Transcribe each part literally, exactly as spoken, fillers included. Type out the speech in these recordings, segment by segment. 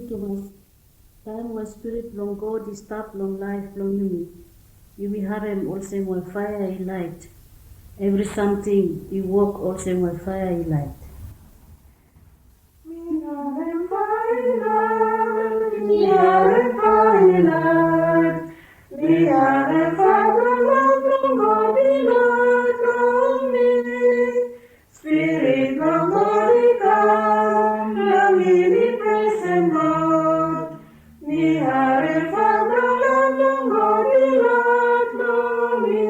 Tumas, taem we Spirit blong God i stap long laef blong yumi, yumi harem olsem we faea i laet. Evri samting i wok olsem we faea i laet. Mi harem faea i laet, mi harem faea i laet, mi harem faea blong laef blong God i laet long mi. Spirit blong God i kam, na mi mi presem God. Mi harem faea blong laef blong God i laet long mi.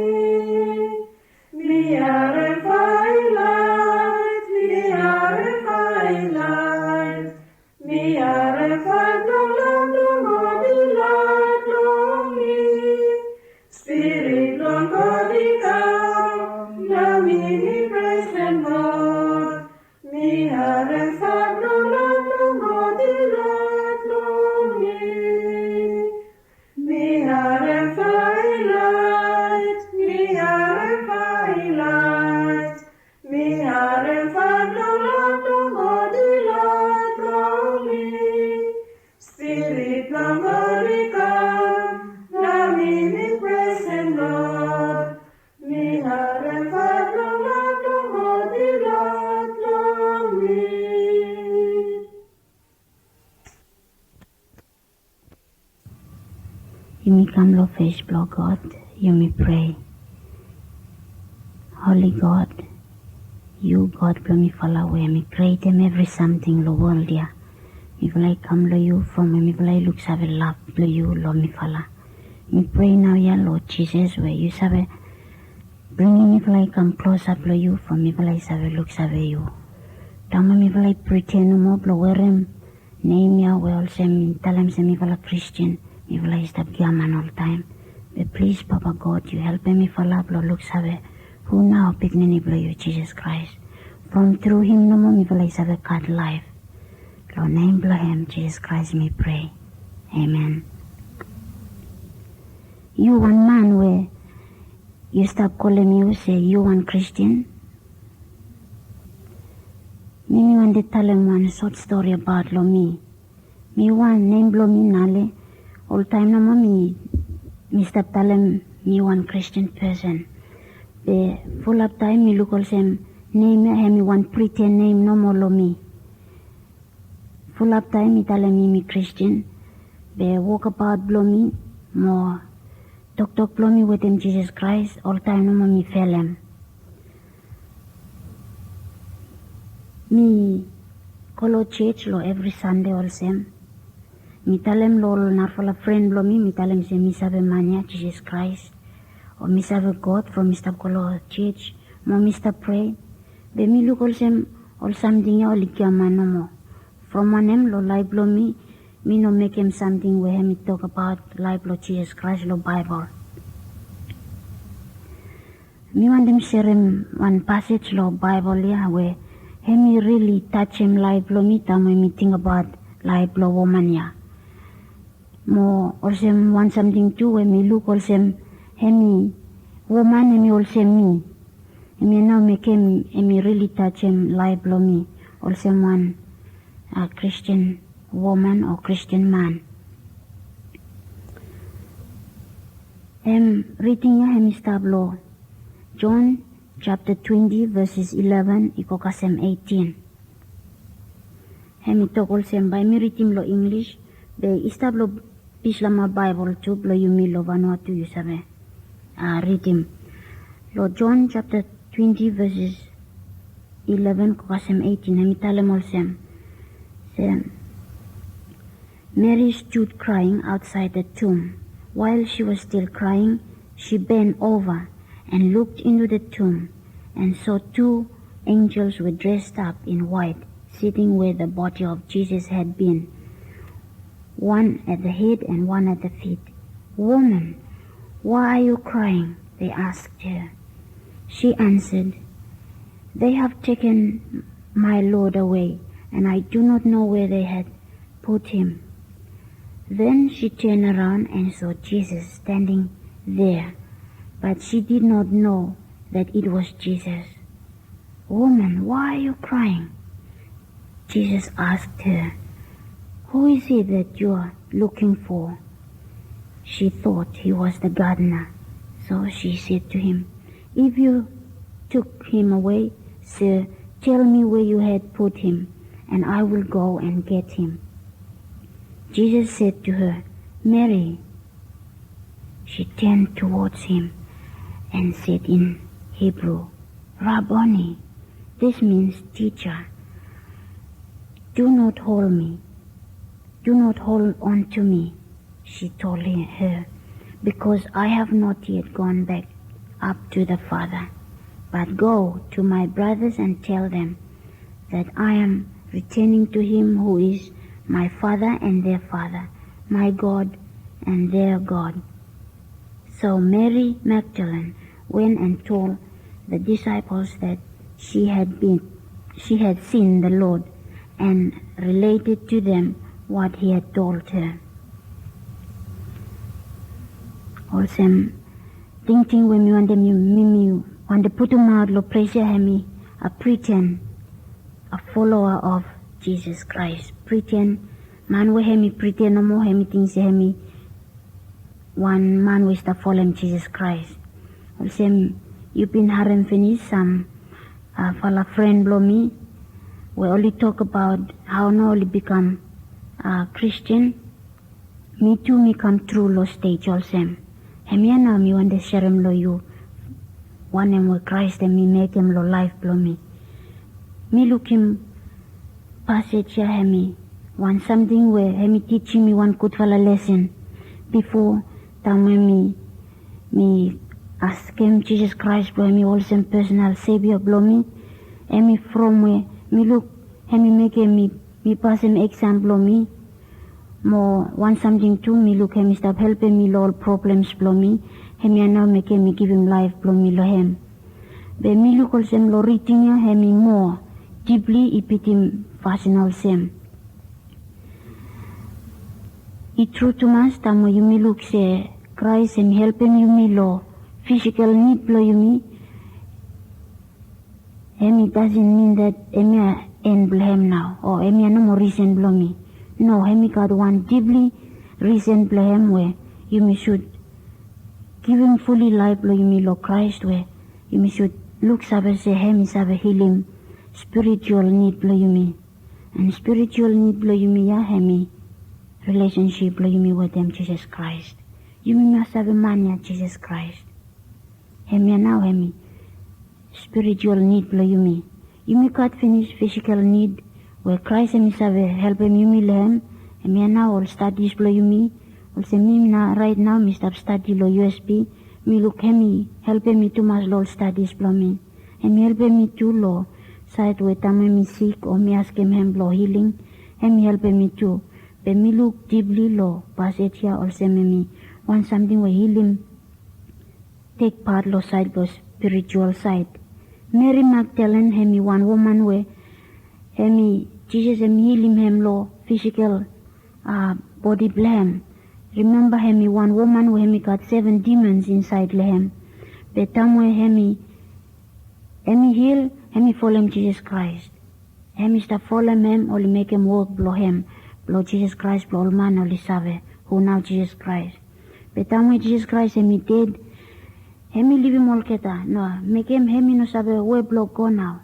Mi harem faea i laet, mi harem faea i laet, mi harem faea blong laef blong God i laet long mi. Spirit blong God i kam, na mi mi presem God. Mi harem faea blong laef blong God i laet long mi. Mi harem faea i laet, mi harem faea i laet, mi harem faea blong laef blong God i laet long mi. Spirit blong God i kam, na mi mi presem God. Mi harem faea blong laef blong God i laet long mi. Yumi kam long fes blong God, yumi prea. Holi God, yu God blong mifala we hemi krietem evri samting long wol ya. Mifala i kam long yu from we mifala i luksave lav blong yu long mifala. Mi prea naoia long Jisas we yu save bringim mifala i kam klosap long yu from mifala i save luksave yu. Taem we mifala i priden nomo blong werem nem ya we olsem mi talem se mifala Kristin, mifala i stap giaman oltaem. Be plis Papa God, yu helpem mifala blong luksave hu nao pikinini blong yu Jisas Kraes. From tru him nomo mifala i save gat laef. Long nem blong hem Jisas Kraes mi prea. Amen. Yu wan man we yu stap kolem yu se yu wan Kristin? Mi mi wantem talem wan sot stori abaot long mi. Mi wan, nem blong mi Nale. Oltaem nomo mi mi stap talem mi wan Kristin pesen. Be fulap taem mi luk olsem nem ya hemi wan priden nem nomo long mi. Fulap taem mi talem mi mi Kristin, be wokabaot blong mi mo toktok blong mi wetem Jisas Kraes oltaem nomo mi felem. Mi go long jos long evri Sande olsem. Mi talem long ol narafala fren blong mi, mi talem se mi save man ya, Jisas Kraes, o mi save God from mi stap go long jos mo mi stap prea. Be mi luk olsem ol samting ya oli giaman nomo. From wanem, long laef blong mi, mi no mekem samting we hemi tokbaot laef blong Jisas Kraes long Baebol. Mi wantem serem wan pasej long Baebol ya we hemi rili tajem laef blong mi taem we mi tingbaot laef blong woman ya. Mo olsem wan samting tu we mi luk olsem hemi woman hemi olsem mi. Hemia nao mekem hemi rili tajem laef blong mi olsem wan, a, Kristin woman o Kristin man. Hem riding ya hemi stap long Jon japta twenti veses ileven i go kasem eitin. Hemi tok olsem, bae mi ridim long Inglis, be i stap long Bislama Baebol tu blong yumi long Vanuatu yu save, a, ridim. Long Jon japta twenti veses ileven go kasem eitin, hemi talem olsem, se, Mary stood crying outside the tomb. While she was still crying, she bent over and looked into the tomb and saw two angels were dressed up in white sitting where the body of Jesus had been, one at the head and one at the feet. "Woman, why are you crying?" they asked her. She answered, "They have taken my Lord away, and I do not know where they had put him." Then she turned around and saw Jesus standing there, but she did not know that it was Jesus. "Woman, why are you crying?" Jesus asked her. Who is he that you are looking for?" She thought he was the gardener. So she said to him, "If you took him away, sir, tell me where you had put him, and I will go and get him." Jesus said to her, "Mary." She turned towards him and said in Hebrew, "Rabboni," this means teacher. "Do not hold me. Do not hold on to me," she told her, "because I have not yet gone back up to the Father. But go to my brothers and tell them that I am returning to him who is my Father and their Father, my God and their God." So Mary Magdalene went and told the disciples that she had been, she had seen the Lord and related to them what he had told her. Olsem tingting we mi wantem, mi, mi wantem putumaot long ples ya, hemi a priten, a follower of Jesus Christ. Priten, man we hemi priten nomo, hemi ting se hemi wan man we i stap folem Jesus Christ. Olsem yu bin harem finis sam, a, fala fren blong mi we oli tokbaot hao nao oli bikam, a, Kristin. Mi tu mi kam tru long stej olsem. Hemia nao mi wantem serem long yu wanem we Kraes hemi mekem long laef blong mi. Mi lukim pasej ya hemi wan samting we hemi tijim mi wan gudfala lesen. Bifo, taem we mi, mi askem Jisas Kraes blong hemi olsem pesonal Sevia blong mi, hemi from we mi luk hemi mekem mi, mi pasem eksam blong mi. Mo wan samting tu mi luk hemi stap helpem mi long ol problems blong mi. Hemia nao mekem mi givim laef blong mi long hem. Be mi luk olsem long riding ya hemi moa dipli i bitim fasin olsem. I tru tumas taem we yumi luk se Kraes hemi helpem yumi long fisikal nid blong yumi. Hemi dasin min that hemia en blong hem nao, o hemia nomo risen blong mi. No, hemi gat wan dipli risen blong hem we yumi sud givim fuli laef blong yumi long Kraes, we yumi sud luksave se hem i save hilim spiritual nid blong yumi. And spiritual nid blong yumi ya hemi rilesensip blong yumi wetem Jisas Kraes. Yumi mas save man ya Jisas Kraes. Hemia nao hemi spiritual nid blong yumi. Yumi gat finis fisikal nid we Kraes hemi save helpem yumi long hem. Hemia nao ol stadis blong yumi. Olsem mi nao, raet nao mi stap stadi long U S P. Mi luk hemi helpem mi tumas long ol stadis blong mi. Hemi helpem mi tu long saed we taem we mi sik o mi askem hem blong hiling, hemi helpem mi tu. Be mi luk dipli long pasej ya olsem hemi wan samting we hilim tek pat long saed blong spiritual saed. Meri Magdalen hemi wan woman we hemi, Jisas hemi hilim hem long fisikal, a, bodi blong hem. Rimemba hemi wan woman we hemi gat seven demons insaed long hem. Be taem we hemi, hemi hil, hemi folem Jisas Kraes. Hemi stap folem hem, oli mekem wok blong hem, blong Jisas Kraes, blong ol man oli save hu nao Jisas Kraes. Be taem we Jisas Kraes hemi ded, hemi livim olgeta nao, mekem hemi no save we blong go nao.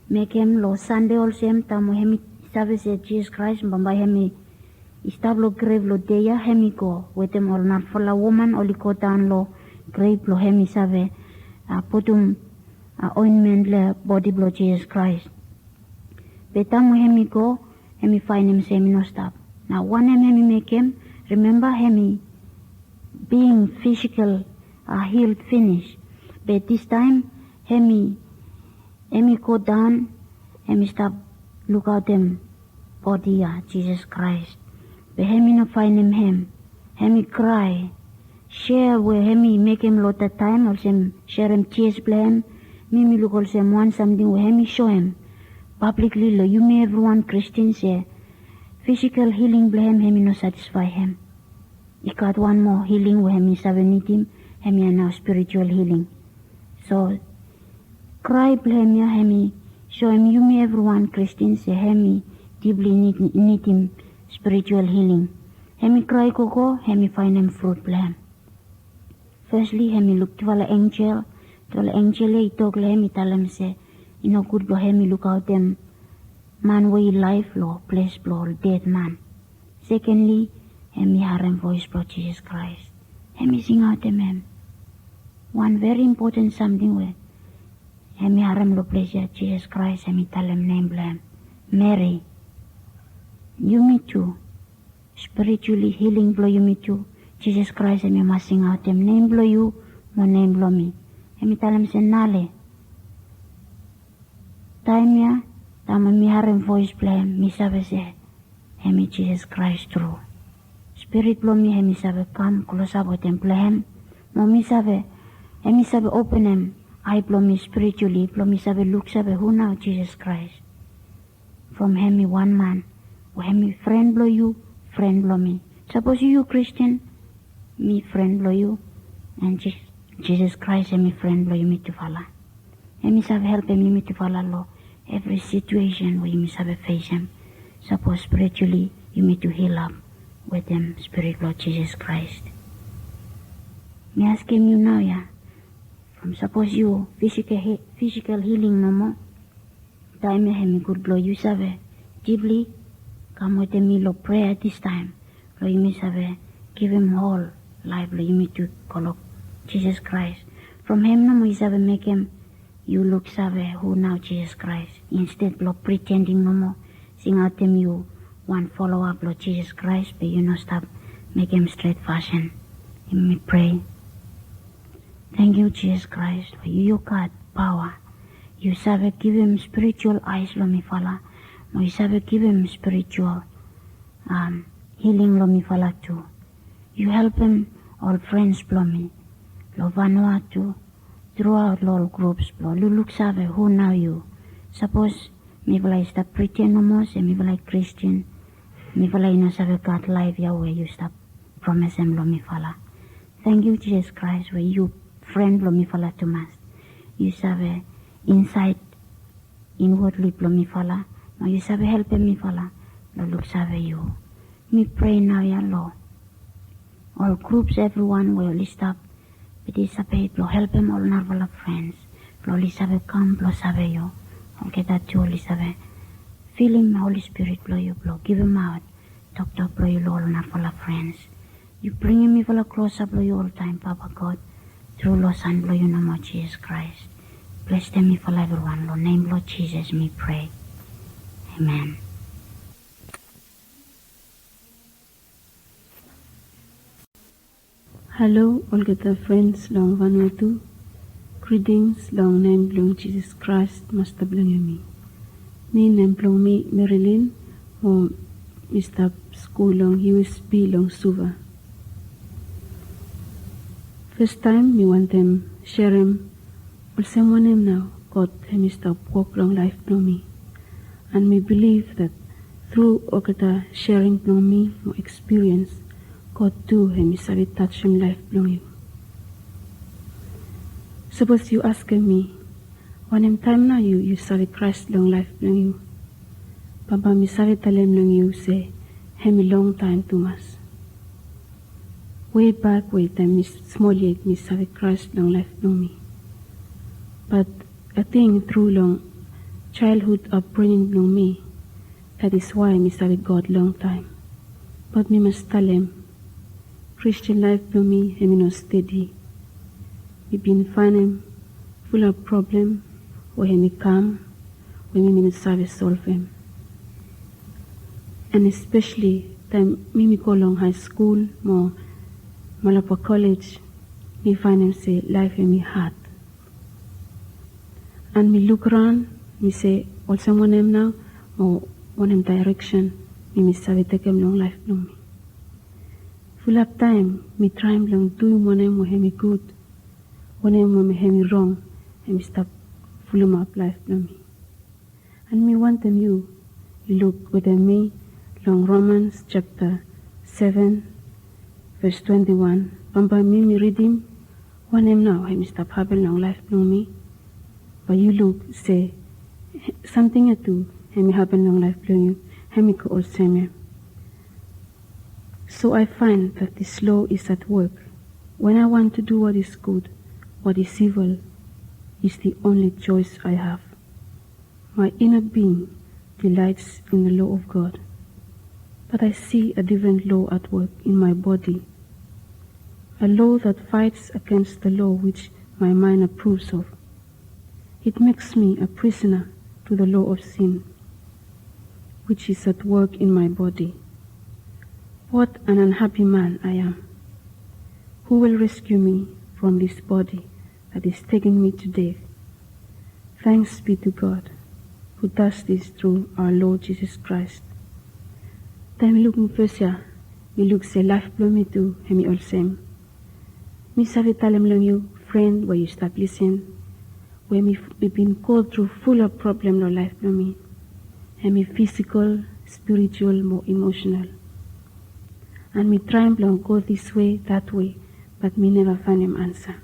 Mekem long Sande olsem, taem we hemi save se Jisas Kraes bambae hemi i stap long grev long dei ya, hemi go wetem ol narafala woman oli go daon long grev blong hemi save, a, putum, a, ointment long bodi blong Jisas Kraes. Be taem we hemi go, hemi faenem se hemi no stap. Nao wanem hemi mekem? Rimemba hemi being fisikal, a, hiled finis. Be distaem hemi, hemi go daon, hemi stap lukaotem bodi ya, Jisas Kraes. Be hemi no faenem hem. Hemi krae. Sea we hemi mekem long olgeta taem, olsem serem tias blong hem, mi mi luk olsem wan samting we hemi soem pablikli long yumi evriwan Kristin se fisikal hiling blong hem hemi no satisfae hem. I gat wan moa hiling we hemi save nidim, hemia nao spiritual hiling. So krae blong hem ya hemi soem yumi evriwan Kristin se hemi dipli nidim spiritual hiling. Hem i krae gogo, hem i faenem frut blong hem. Fesli hem i luk tufala enjel. Tufala enjel ya i tok long hem, i talem se i no gud blong hem i lukaotem man we i laef long ples blong ol ded man. Sekenli, hem i harem voes blong Jisas Kraes. Hem i singaotem hem. Wan veri impoten samting we hem i harem long ples ya, Jisas Kraes hem i talem nem blong hem, Meri. Yumi tu, spirituali hiling blong yumi tu, Jisas Kraes hem i mas singaotem nem blong yu mo nem blong mi. Hem i talem se, Nale. Taem ya, taem mi harem voes blong hem, mi save se hem i Jisas Kraes tru. Spirit blong mi hem i save kam klosap wetem blong hem, mo mi save, hem i save openem ae blong mi spirituali blong mi save luksave hu nao Jisas Kraes. From hem i wan man, we hem i fren blong yu, fren blong mi. Sapos yu Kristin, mi fren blong yu, and Jisas Kraes hem i fren blong yumi tufala. Hem i save helpem yumi tufala long evri situesen we yumi save fesem. Sapos spirituali yumi tu hilap wetem Spirit blong Jisas Kraes. Mi askem yu naoia, from sapos yu fisikal hiling nomo, taem ya hem i gud blong yu save dipli kam wetem mi long prea distaem, blong yumi save givim hol laef blong yumi tu go long Jisas Kraes. From hem nomo i save mekem yu luksave hu nao Jisas Kraes, insted blong pritending nomo, singaotem yu wan foloa blong Jisas Kraes be yu no stap mekem stret fasin. Yumi prea. Tangkiu Jisas Kraes, we yu gat paoa. Yu save givim spiritual aes long mifala, mo yu save givim spiritual hiling long mifala tu. Yu helpem ol frens blong mi long Vanuatu, truaot long ol grups blong luksave hu nao yu. Sapos mifala i stap priten nomo se mifala i Kristin, mifala i no save gat laef ya we yu stap promesem long mifala. Tangkiu Jisas Kraes we yu fren blong mifala tumas. Yu save insaed inwodli blong mifala, mo yu save helpem mifala blong luksave yu. Mi prea naoia long ol grups evriwan we oli stap patisipet blong helpem ol narafala frens blong oli save kam blong save yu. Olgeta tu oli save filim Holi Spirit blong yu blong givimaot toktok blong yu long ol narafala frens. Yu bringim mifala klosap long yu oltaem, Papa God, tru long San blong yu nomo, Jisas Kraes. Blesem mifala evriwan, long nem blong Jisas mi prea. Amen. Halo olgeta frens long Vanuatu. Gritings long nem blong Jisas Kraes, Masta blong yumi. Mi, nem blong mi Marilyn, mo mi stap skul long U S P long Suva. Fastaem mi wantem serem olsem wanem nao God hemi stap wok long laef blong mi. And mi bilif that tru olgeta serem blong mi mo ekspiriens, God tu hemi save tajem laef blong yu. Sapos yu askem mi, wanem taem nao yu, yu save Kraes long laef blong yu? Bambae mi save talem long yu se hemi longtaem tumas. Wei bak, wei taem mi smol yet, mi save Kraes long laef blong mi. Bat ating tru long jaelhud apbringing blong mi, that is why mi save God longtaem. Bat mi mas talem, Kristin laef blong mi hemi no stedi. Mi bin faenem fulap problem we hemi kam we mi mi no save solvem. And espeseli taem mi mi go long hae skul mo Malapa Kolej, mi faenem se laef hemi had. And mi luk raon, mi se olsem wanem nao mo wanem daereksen mi mi save tekem long laef blong mi. Fulap taem mi traem blong duim wanem we hemi gud, wanem we hemi rong hemi stap fulumap laef blong mi. And mi wantem yu, yu luk wetem mi long Romans japta seven ves twenti wan. Bambae mi mi ridim wanem nao hemi stap hapen long laef blong mi. Bae yu luk se samting ya tu hemi hapen long laef blong yu. Em i go olsem ya. So I find that this law is at work. When I want to do what is good, what is evil is the only choice I have. My inner being delights in the law of God, but I see a different law at work in my body, a law that fights against the law which my mind approves of. It makes me a prisoner to the law of sin, which is at work in my body. What an unhappy man I am! Who will rescue me from this body that is taking me to death? Thanks be to God, who does this through our Lord Jesus Christ. Taem mi lukim ves ya, mi luk se laef blong mi tu hem i olsem. Mi save talem long yu, fren we yu stap lisin, we mi, mi bin go tru fulap problem long laef blong mi. Hem i fisikol, spiritual mo emotional. And mi traem blong go this way, that way, but mi neva faenem ansa.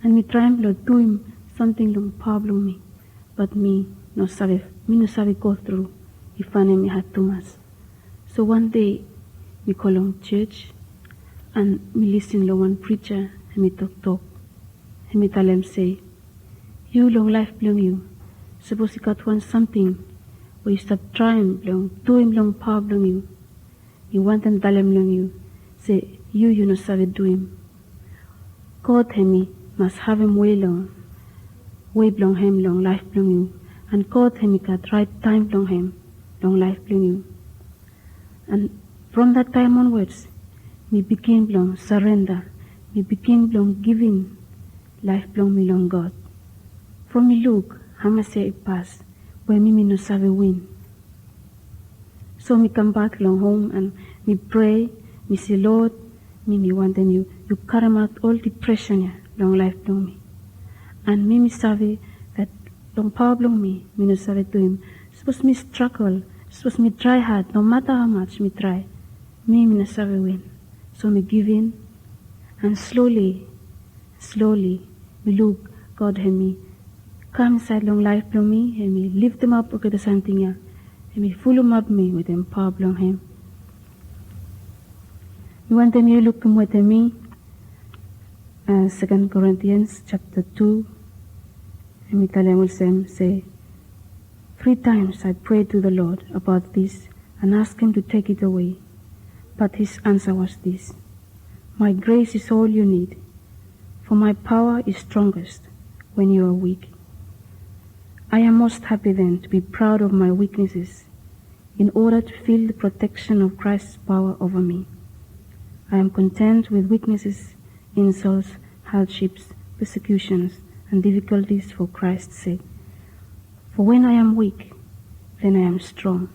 And mi traem blong duim samting long paoa blong mi, but mi no save, mi no save go tru. I faenem i had tumas. So wan dei mi go long jos, and mi lisin long wan prija, hem i toktok. Hem i talem se, yu long laef blong yu, sapos i gat wan samting we yu stap traem blong duim long paoa blong yu, mi wantem talem long yu se yu, yu no save duim. God hem i mas havem wei long, wei blong hem long laef blong yu, and God hem i gat raet taem blong hem long laef blong yu. And from that time onwards, mi bigin blong sarenda, mi bigin blong givim laef blong mi long God. From mi luk hamas yia i pas we mi, mi no save win. So mi kambak long hom and mi prea, mi se, Lord, mi, mi wantem yu, yu karemaot ol dipresen ya long laef blong mi. And mi, mi save that long paoa blong mi, mi no save duim. Sapos mi stragol, sapos mi trae had, nomata hao maj mi trae, mi, mi no save win. So mi givim, and sloli, sloli mi luk God hem i kam insaed long laef blong mi, hem i liftemap olgeta samting ya, hem i fulumap mi wetem paoa blong hem. Mi wantem yu lukim wetem mi, uh, Second Corinthians chapter two, hem i talem olsem se, three times I prayed to the Lord about this and asked him to take it away. But his answer was this, my grace is all you need, for my power is strongest when you are weak. I am most happy then to be proud of my weaknesses, in order to feel the protection of Christ's power over me. I am content with weaknesses, insults, hardships, persecutions, and difficulties for Christ's sake. For when I am weak, then I am strong.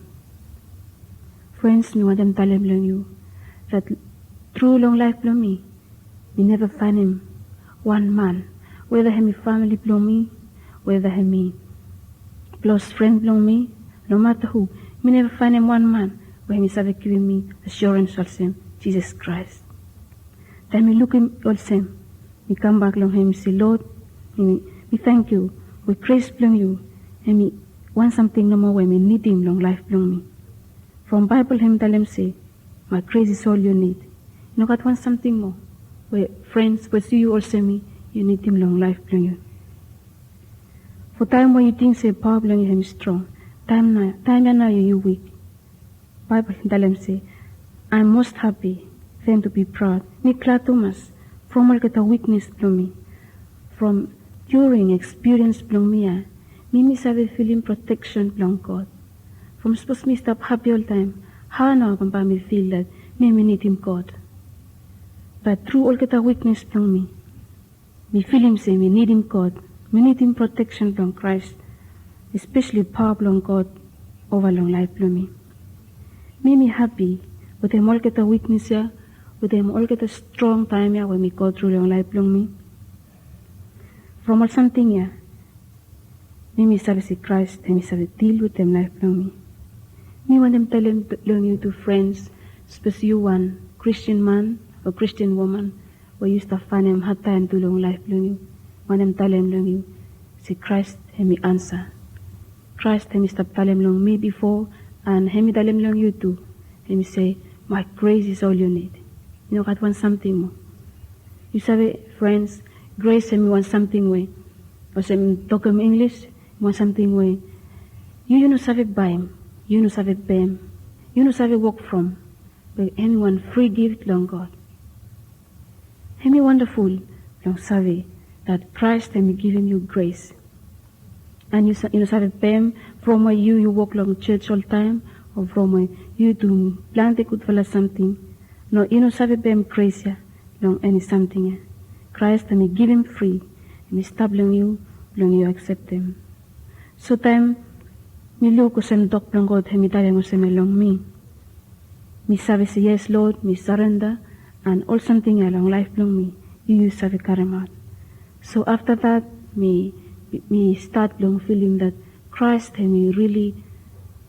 Frens, mi wantem talem long yu that tru long laef blong mi, mi neva faenem wan man, weda hem i famili blong mi, weda hem i klos fren blong mi, nomata hu, mi neva faenem wan man we hem i save givim mi asiorens olsem Jisas Kraes. Taem mi lukim olsem, mi kambak long hem, mi se, Lord, mi, mi tank yu we gres blong yu hem i wan samting nomo we mi nidim long laef blong mi. From Baebol hem i talem se, my grace is all you need. I no gat wan samting moa we, frens, we sapos yu olsem mi, yu nidim long laef blong yu. Fo taem we yu ting se paoa blong yu hem i strong, taem nao, taem ya nao yu, yu wik. Baebol hem i talem se, I am most happy then to be proud. Mi glad tumas from olgeta wiknes blong mi. From during ekspiriens blong mi ya, mi, mi save filim proteksen blong God. From sapos mi stap hapi oltaem, hao nao bambae mi fil that mi, mi nidim God? Bat tru olgeta wiknes blong mi, mi filim se mi nidim God, mi nidim proteksen blong Kraes, espeseli paoa blong God ova long laef blong mi. Mi, mi hapi wetem olgeta wiknes ya, wetem olgeta strong taem ya we mi go tru long laef blong mi. From ol samting ya, mi, mi save se Kraes hem i save dil wetem laef blong mi. Mi wantem talem long yu tu, frens, sapos yu wan Kristin man o Kristin woman we yu stap faenem hadtaem tu long laef blong yu, wantem talem long yu se Kraes hem i ansa. Kraes hem i stap talem long mi bifo, An hem i talem long yu tu, hem i se, "My grace is all you need." I no gat wan samting moa. Yu save, frens, grace hem i wan samting we, olsem tokim Inglis, wan samting we yu, yu no save baem, yu no save pem, yu no save wok from, be hem i wan fri gift long God. Hem i wandaful long save dat Kraes hem i givim yu grace. An yu sa-, yu no save pem from we yu, yu wok long jos oltaem, o from we yu dum plante gudfala samting. No, yu no save pem grace ya long eni samting ya. Kraes hem i givim fri, hem i stap long yu, blong yu akseptem. So taem mi luk olsem tok blong God hem i talem olsem ya long mi, mi save se, "Yes, Lord, mi sarenda, an ol samting ya long laef blong mi, yu, yu save karemaot." So afta dat, mi, mi stat blong filim dat Kraes hem i rili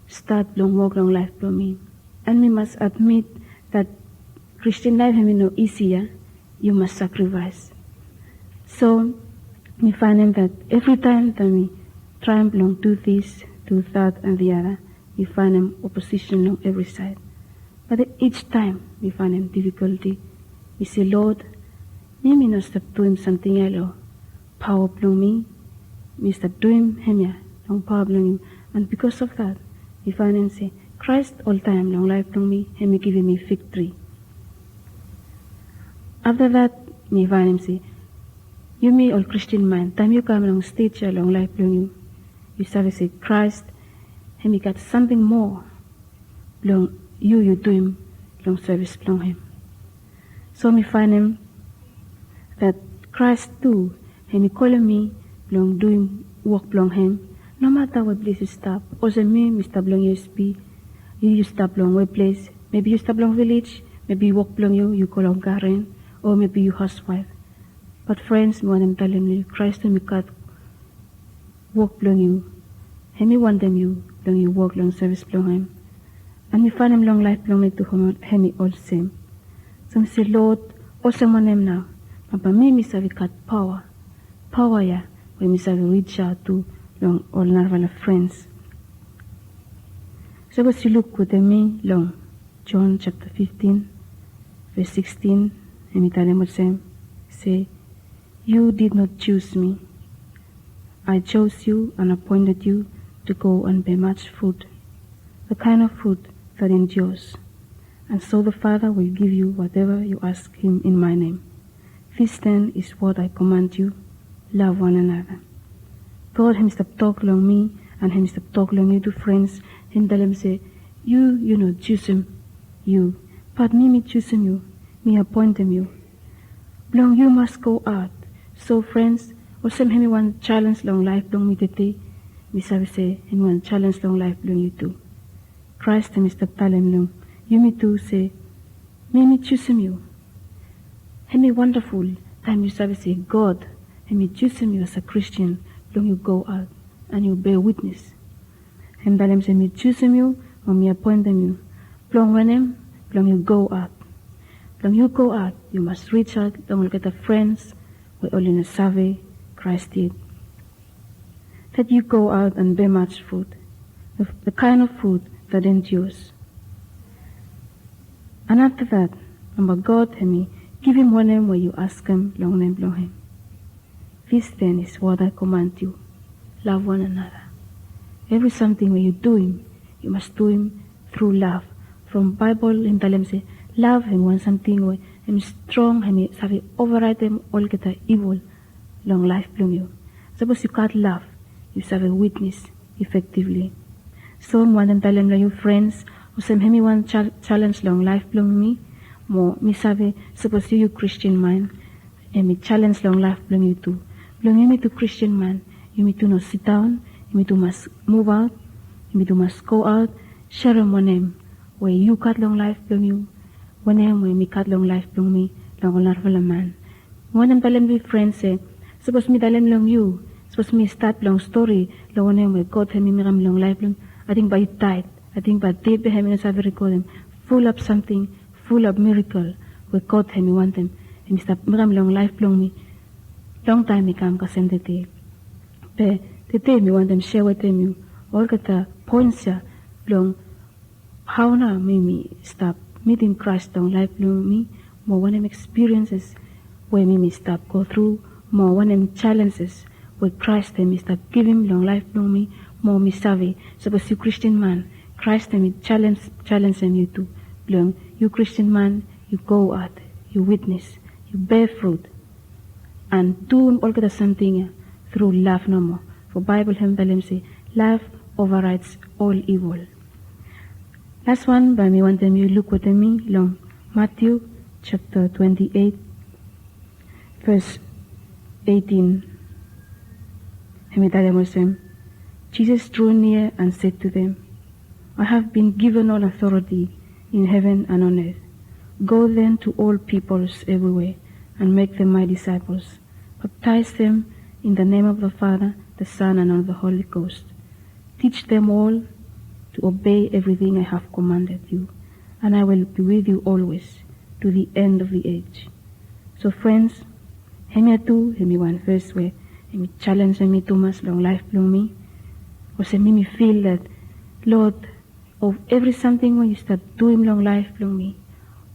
stat blong wok long laef blong mi. An mi mas admit dat Kristin laef hem i no isi ya, yu mas sakrifaes. So mi faenem dat evritaem dat mi traem blong du dis, du dat, an the other, mi faenem oposisen long evri saed. Bat each taem mi faenem difikolti, mi se, "Lord, mi, mi no stap duim samting ya long paoa blong mi. Mi stap duim hemia long paoa blong yu." An bikos of dat, mi faenem se Kraes oltaem long laef blong mi, hem i givim mi viktri. Afta dat, mi faenem se, yumi ol Kristin man, taem yu kam long stej ya long laef blong yu, yu save se Kraes hem i gat samting moa blong yu, yu duim long sevis blong hem. So mi faenem dat Kraes tu hem i kolem mi blong duim wok blong hem, nomata we ples yu stap. Olsem mi, mi stap long U S P, yu, yu stap long weples, mebi yu stap long vilej, mebi wok blong yu, yu go long garen, o mebi yu haoswaef. Bat frens, mi wantem talem long yu, Kraes hem i gat wok blong yu. Hem i wantem yu blong yu wok long sevis blong hem. An mi faenem long laef blong mi tu, hem i olsem. So mi se, Lord, olsem wanem nao? Bambae mi, mi save gat paoa, paoa ya we mi save rijaot tu long ol narafala frens. Sapos yu luk wetem mi long John chapter fifteen, verse sixteen, hem i talem olsem, se, "You did not choose me. I chose you and appointed you to go and bear much fruit, the kind of fruit that endures. And so the Father will give you whatever you ask him in my name. This then is what I command you, love one another." God hem i stap tok long mi, an hem i stap tok long yu tu, frens. Hem i talem se, yu, yu no jusum yu, bat mi, mi jusum yu, mi apoentem yu blong yu mas go aot. So frens, olsem hem i wan jalenj long laef blong mi tede, mi save se hem i wan jalenj long laef blong yu tu. Kraes hem i stap talem long yumi tu se, mi, mi jusum yu. Hem i wandaful taem yu save se God hem i jusum yu as a Kristin blong yu go aot an yu bea witnes. Hem talem se, "Mi jusum yu, mo mi apoentem yu." Blong wanem? Blong yu go aot. Blong yu go aot, yu mas rijaot long olgeta frens we oli no save Kraes yet. That you go out and bear much fruit, the, the kind of fruit that endures. And after that, bambae God hem i givim wanem we yu askem long nem blong hem. This then is what I command you, love one another. Evri samting we yu duim, yu mas duim tru lav. From Baebol hem talem se lav hem wan samting we hem strong, hem i save ovaraetem olgeta ivol long laef blong yu. Sapos yu gat lav, yu save witnes effectively. So mi wantem talem long yu, frens, olsem hem i wan jal-, jalenj long laef blong mi. Mo mi save, sapos yu, yu Kristin man, hem i jalenj long laef blong yu tu. Blong yumitu Kristin man, yumitu no sidaon, yumitu mas muvaot, yumitu mas go aot, serem wanem we yu gat long laef blong yu, wanem we mi gat long laef blong mi, long ol narafala man. Mi wantem talem long yu, frens, se sapos mi talem long yu, sapos mi stat long stori long wanem we God hem i mekem long laef blong yu, ating bae yu daed. Ating bae ded bae hem i no save rekodem fulap samting, fulap mirakel we God hem i wantem hem i stap mekem long laef blong mi longtaem mi kam kasem tede. Be tede mi wantem sea wetem yu olgeta poens ya blong Hao nao mi mi stap mitim Kraes long laef blong mi, mo wanem ekspirienses we mi mi stap go tru, mo wanem jalenjes we Kraes hemi stap givim long laef blong mi, mo mi save, sapos yu Kristin man, Kraes hemi jalenj, jalenjem yu tu. Blong yu Kristin man, yu goaot, yu witnes, yu bea frut, an dum olgeta samting ya tru lav nomo. Fo Baebol hem talem se, "Love overrides all evil." Las wan bae mi wantem yu luk wetem mi long Matiu japta twenti eit, ves eitin. Hemi talem olsem, Jesus drew near and said to them, "I have been given all authority in heaven and on earth. Go then to all peoples everywhere and make them my disciples. Baptize them in the name of the Father, the Son, and of the Holy Ghost. Teach them all to obey everything I have commanded you, and I will be with you always to the end of the age." So friends, hemia tu hemi wan ves we hemi jalenjem mi tumas long laef blong mi. Olsem mi mi fil that, Lord, of evri samting we yu stap duim long laef blong mi,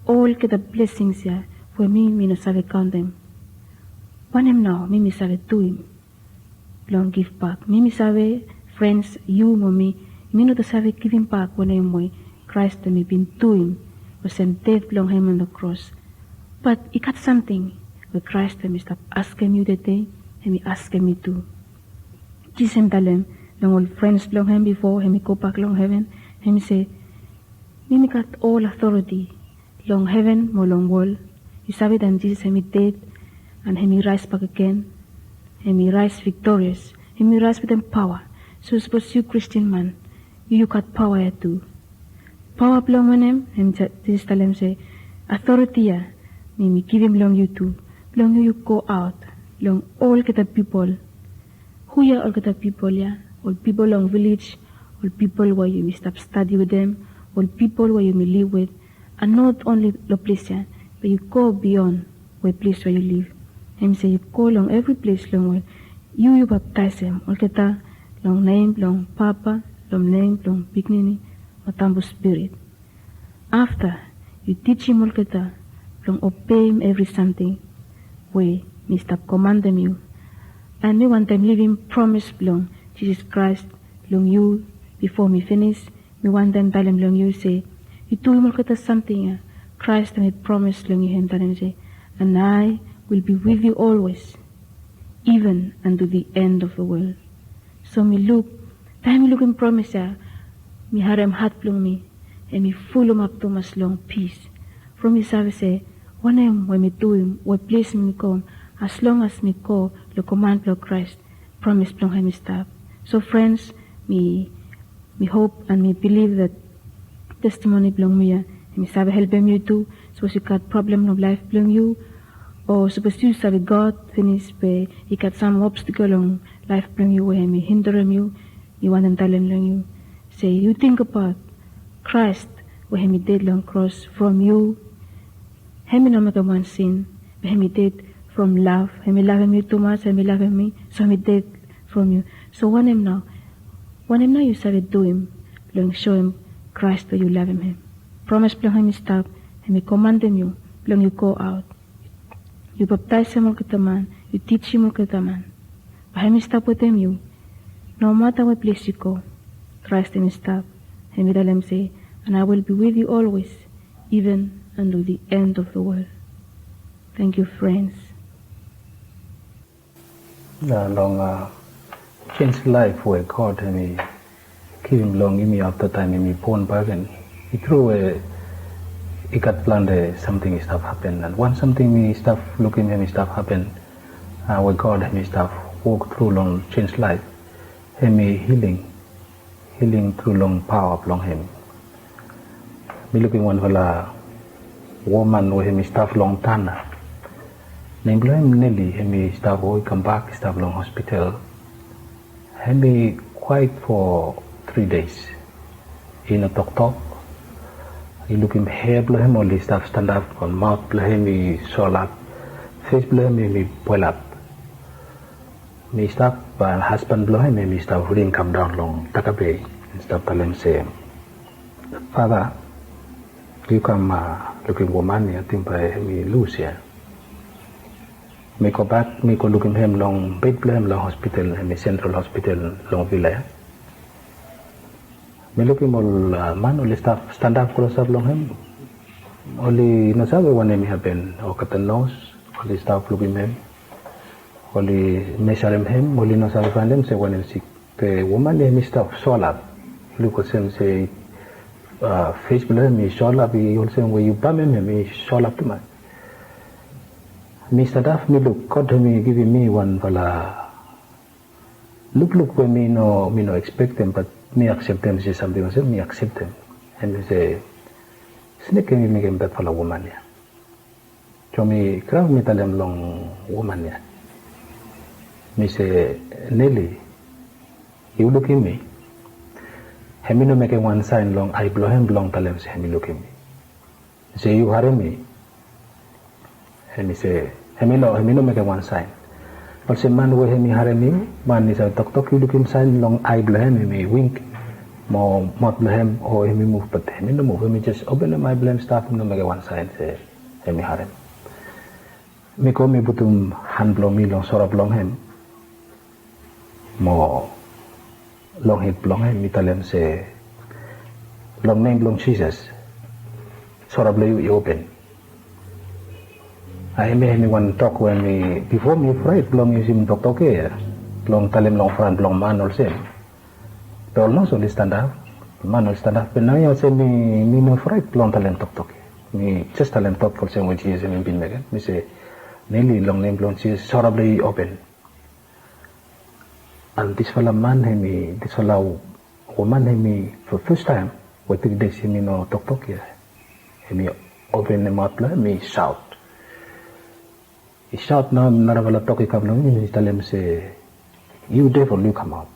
olgeta blesings ya we mi mi no save kaontem, wanem nao mi mi save duim blong givbak? Mi mi save, frens, yu mo mi, mi no save givimbak wanem we Kraes hemi bin duim olsem ded blong hem on the cross. Bat i gat samting we Kraes hemi stap askem yu tede, hemi askem mi tu. Jisas hemi talem long ol frens blong hem bifo hemi gobak long heven, hemi se, "Mi mi gat ol authority long heven mo long wol." Yu save that Jisas hemi ded and hemi raes bakegen, hemi raes victorious, hemi raes wetem paoa. So sapos yu Kristin man, yu yu gat paoa ya tu. Paoa blong wanem? Hem Jisas talem se, "Authority ya mi mi givim long yu tu, blong yu yu goaot long olgeta pipol." Hu ya olgeta pipol ya? Ol pipol long vilej, ol pipol we yumi stap stadi wetem, ol pipol we yumi liv wit, and not only long ples ya, be yu go bion we ples we yu liv. Hem se yu go long evri ples long we yu yu baptaesem olgeta long nem blong Papa, long nem blong Pikinini, mo Tambu Spirit. Afta yu tijim olgeta blong obeim evri samting we mi stap komantem yu. And mi wantem livim promis blong Jisas Kraes long yu bifo mi finis. Mi wantem talem long yu se yu duim olgeta samting ya Kraes hemi promis long yu, hem talem se, "And I will be with you always, even unto the end of the world." So mi luk, taem mi lukim promis ya, mi harem hat blong mi hemi fulumap tumas long pis. From mi save se wanem we mi duim, we ples mi go, as long as mi go long koman blong Kraes, promis blong hem i stap. So frens, mi mi hop and mi bilif that testimoni blong mi ya hemi save helpem yu tu. Sapos yu gat problem long laef blong yu, o sapos yu save God finis be i gat sam obstacle long laef blong yu we hemi hindarem yu, mi wantem talem long yu se yu tingbaot Kraes we hemi ded long kros from yu. Hemi no mekem wan sin, be hemi ded from lav. Hemi lavem yu tumas, hemi lavem mi, so hemi ded from yu. So wanem nao? Wanem nao yu save duim blong soem Kraes we yu lavem hem? Promis blong hem i stap, hemi komantem yu blong yu goaot, yu baptaesem olgeta man, yu tijim olgeta man. Bae hemi stap wetem yu nomata we ples yu go. Kraes hemi stap, hemi talem se, "And I will be with you always, even unto the end of the world." Thank you, friends. Long jenis laef we God hemi givim long yumi afta taem yumi bon bakegen, i tru we i gat plante samting i stap hapen. And wan samting mi stap lukim hemi stap hapen, we God hemi stap wok tru long jenis laef, hemi hiling. Hiling tru long paoa blong hem. Mi lukim wanfala woman we hemi stap long Tana. Nem blong hem Neli, hemi stap, o i kambak i stap long hospital. Hemi kwaet fo tri dei. I no toktok. I lukim hea blong hem oli stap stanap, maot blong hem i solap, fes blong hem hemi pwelap. Mi stap, hasban blong hem hemi stap ring kamdaon long daka be i stap talem se, Fada, yu kam lukim woman ya, ting bae hemi lus ya. Mi gobak, mi go lukim hem long bed blong hem long hospital, hemi Central Hospital long vila ya. Mi lukim ol man oli stap, stanap klosap long hem. Oli no save wanem i hapen, olgeta nos oli stap lukim hem. Oli mesarem hem, oli no save faenem se wanem sik. Be woman ya hemi stap solap. Luk olsem se fes blong hem i solap, i olsem we yu bamem hem, i solap tumas. Mi stanap, mi luk, God hemi givim mi wanfala lukluk we mi no, mi no ekspektem, bat mi akseptem se samting olsem, mi akseptem. Hemi se snek hemi mekem datfala woman ya. So mi grav, mi talem long woman ya. Mi se, Neli, yu lukim mi? Hemi no mekem wan saen long ae blong hem blong talem se hemi lukim mi. Se yu harem mi? Hemi se, hemi no, hemi no mekem wan saen. Olsem man we hemi harem yu, man i save toktok, yu lukim saen long ae blong hem, hemi wink mo maot blong hem o hemi muv, bat hemi no muv, hemi jes openem ae blong hem stap, hemi no mekem wan saen se hemi harem. Mi go, mi putum han blong mi long sora blong hem mo long hed blong hem, mi talem se, long nem blong Jisas, sora blong yu i open. Ae hemi, hemi wan tok we mi, bifo mi fraet blong yusim toktok ya blong talem long fran blong man olsem. Be ol nos oli stanap, man oli stanap. Be naoia olsem mi, mi no fraet blong talem toktok ya. Mi jes talem tok olsem we Jisas hemi bin mekem. Mi se, Neli, long nem blong Jisas, sora blong yu i open. An disfala man hemi, disfala woman hemi, fo fes taem we tri des hemi no toktok ya, hemi openem maot blong hem, hemi saot. I saot nao, narafala tok i kam long hem, i talem se, yu devil, yu kamaot.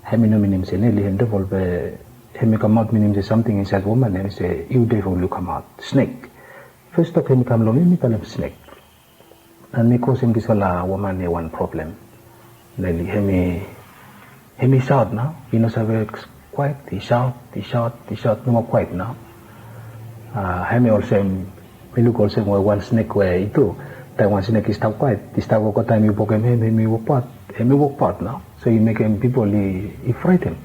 Hemi no minim se Neli hem devil, be hemi kamaot minim se samting insaed woman, hemi se, yu devil, yu kamaot. Snek. Fes tok hemi kam long hem, mi talem snek. An mi kosem disfala woman ya wan problem. Neli, hemi, hemi saot nao, i no save kwaet, i saot, i saot, i saot, nomo kwaet nao. Hemi olsem, mi luk olsem we wan snek we i tu, taem wan snek i stap kwaet, i stap go, taem yu pokem hem, hemi wokbaot, hemi wokbaot nao. So i mekem pipol i, i fraetem.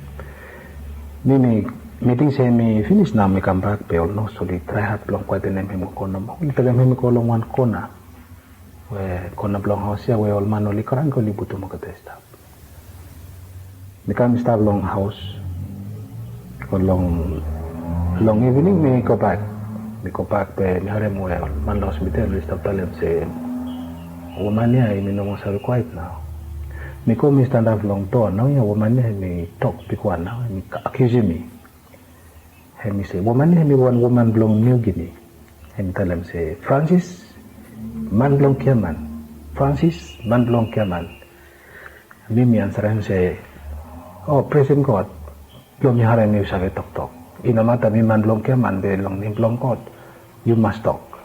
Mi, mi, mi ting se hemi finis nao, mi kambak, be ol nos oli trae had blong kwaetenem hem, go nomo. Oli tekem hem i go long wan kona we kona blong haos ya we ol man oli kranki oli putum olgeta i stap. Mi kam mi stap long haos. Go long, long ivining mi gobak. Mi gobak be mi harem we ol man long hospital oli stap talem se woman ya hemi no moa save kwaet nao. Mi go mi stanap long doa, naoia woman ya hemi tok bigwan nao, hemi akiusim mi. Hemi se, woman ya hemi wan woman blong New Guinea. Hemi talem se, Francis, man blong giaman. Francis, man blong giaman. Mi, mi ansarem se, o, presen God blong mi harem yu save toktok. I no mata mi man blong giaman, be long nem blong God yu mas tok.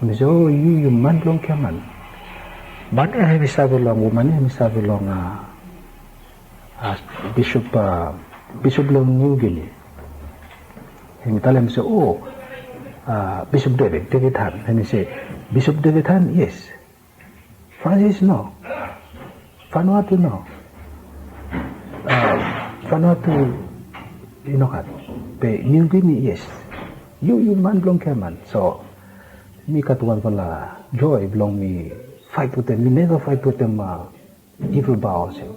Mi se, o, yu, yu man blong giaman. Man ya hemi save long, woman ya hemi save long, a, a, bisop, a, bisop long New Guinea. Hemi talem se, o, a, Bisop David, David Han. Hemi se, Bisop David Han, yes. Francis, no. Vanuatu, no. A, Vanuatu i no gat. Be New Guinea, yes. Yu, yu man blong giaman. So mi gat wanfala joe blong mi faet wetem, mi neva faet wetem, a, ivil paoa olsem.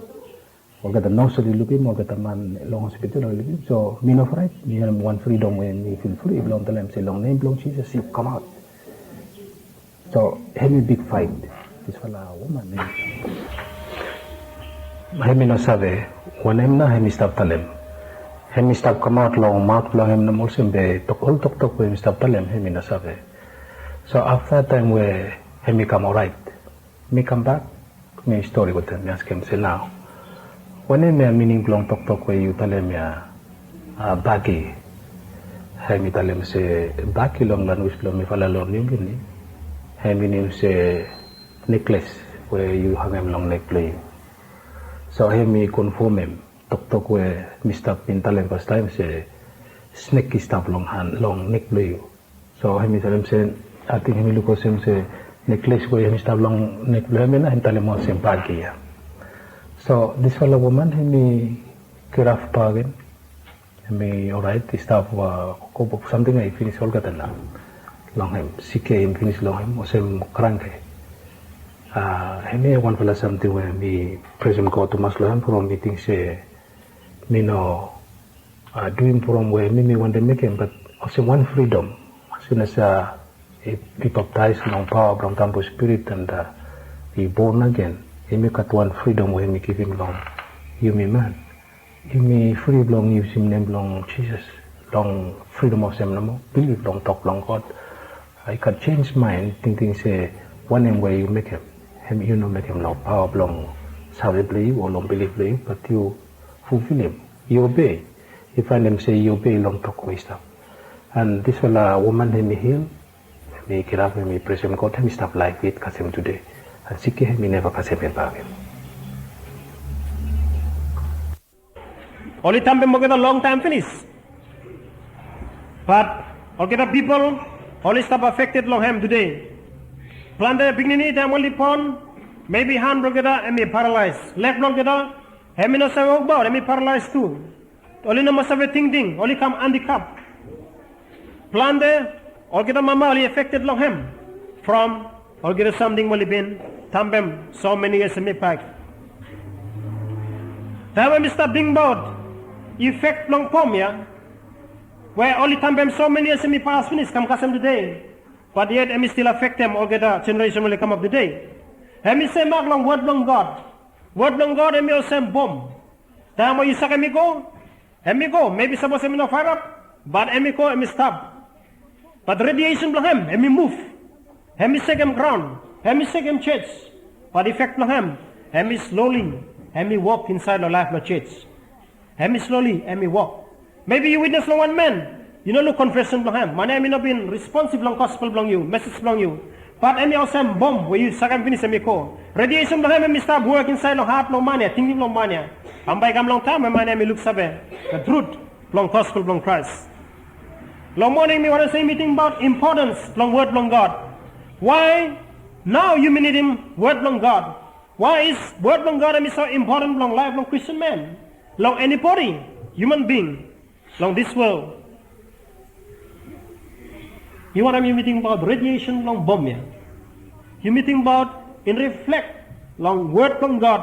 Olgeta nos oli lukim, olgeta man long hospital oli lukim. So mi no fraet, mi harem wan fridom we mi fil fri blong talem se long nem blong Jisas yu kamaot. So hemi bigfaet. Disfala woman hemi, hemi no save wanem nao hemi stap talem. Hemi stap kamaot long maot blong hem nomo olsem, be tok, ol toktok we hemi stap talem hemi no save. So afta taem we hemi kam oraet, mi kambak, mi stori wetem, mi askem se nao, wanem ya mining blong toktok we yu talem ya, a, bagi? Hemi talem se bagi long lanwis blong mifala long New Guinea hemi minim se nekles we yu hangem long nek blong yu. So hemi konfomem toktok we mi stap bin talem fastaem se snek i stap long han, long nek blong yu. So hemi talem se, ating hemi luk olsem se nekles we hemi stap long nek blong hem ia, hemi talem olsem bagi ia. So disfala woman hemi kirap bakegen, hemi orait, i stap, a, go, go, samting ia i finis olgeta nao long hem. Sik ia i finis long hem olsem kranke. A, hemia wanfala samting we mi presem God tumas long hem from mi ting se mi no, a, duim from we mi mi wantem mekem, bat olsem wan fridom. As soon as, a, i, i baptais long paoa blong Tambu Spirit and, a, i bon agen, yumi gat wan fridom we mi givim long yumi man. Yumi fri blong yusum nem blong Jisas long fridom olsem nomo, bilif long tok blong God. I gat jenis maen tingting se wanem we yu mekem, hem yu no mekem long paoa blong save blong yu o long bilif blong yu, bat yu fulfilim, yu obei. Yu faenem se yu obei long tok we i stap. And disfala woman hemi hil, hemi kirap, hemi presem God, hemi stap laef wit kasem tude. And sik ia hemi neva kasem hem bakegen. Oli tampem olgeta longtaem finis. Bat olgeta pipol oli stap afekted long hem tude. Plante pikinini taem oli bon, mebi han blong olgeta hemi paralaes. Leg blong olgeta hemi no save wokbaot, hemi paralaes tu. Oli no moa save tingting, oli kam andikap. Plante olgeta mama oli afekted long hem from olgeta samting we oli bin tampem so many years hemi bak. Taem we mi stap tingbaot ifek blong bom ia we oli tampem so many years hemi pas finis kam kasem tude, bat yet hemi stil afektem olgeta jeneresen we oli kamap tude. Hemi semak long wod blong God. Wod blong God hemi olsem bom. Taem we yu sakem i go, hem i go, mebi sapos hem i no faerap, bat hem i go, hem i stap. Bat rediesen blong hem, hem i muv. Hem i sekem graon, hem i sekem jos. Bat ifek blong hem, hem i sloli, hem i wok insaed long laef blong jos. Hem i sloli, hem i wok. Mebi yu witnes long wan man, yu no luk konfesen blong hem. Man ia hem i no bin responsib long gospel blong yu, mesej blong yu. Bat hem i olsem bom we yu sakem finis hem i go. Rediesen blong hem hem i stap wok insaed long hat blong man ia, tingting blong man ia. Bambae i kam long taem we man ia hem i luksave the truth blong gospel blong Kraes. Long moning mi wantem se yumi tingbaot impotens blong wod blong God. Why nao yumi nidim wod blong God? Why is wod blong God hem i so impoten long laef blong Kristin man? Long enibodi, human being long this world. Mi wantem yumi tingbaot rediesen blong bom ia. Yumi tingbaot in riflek long wod blong God,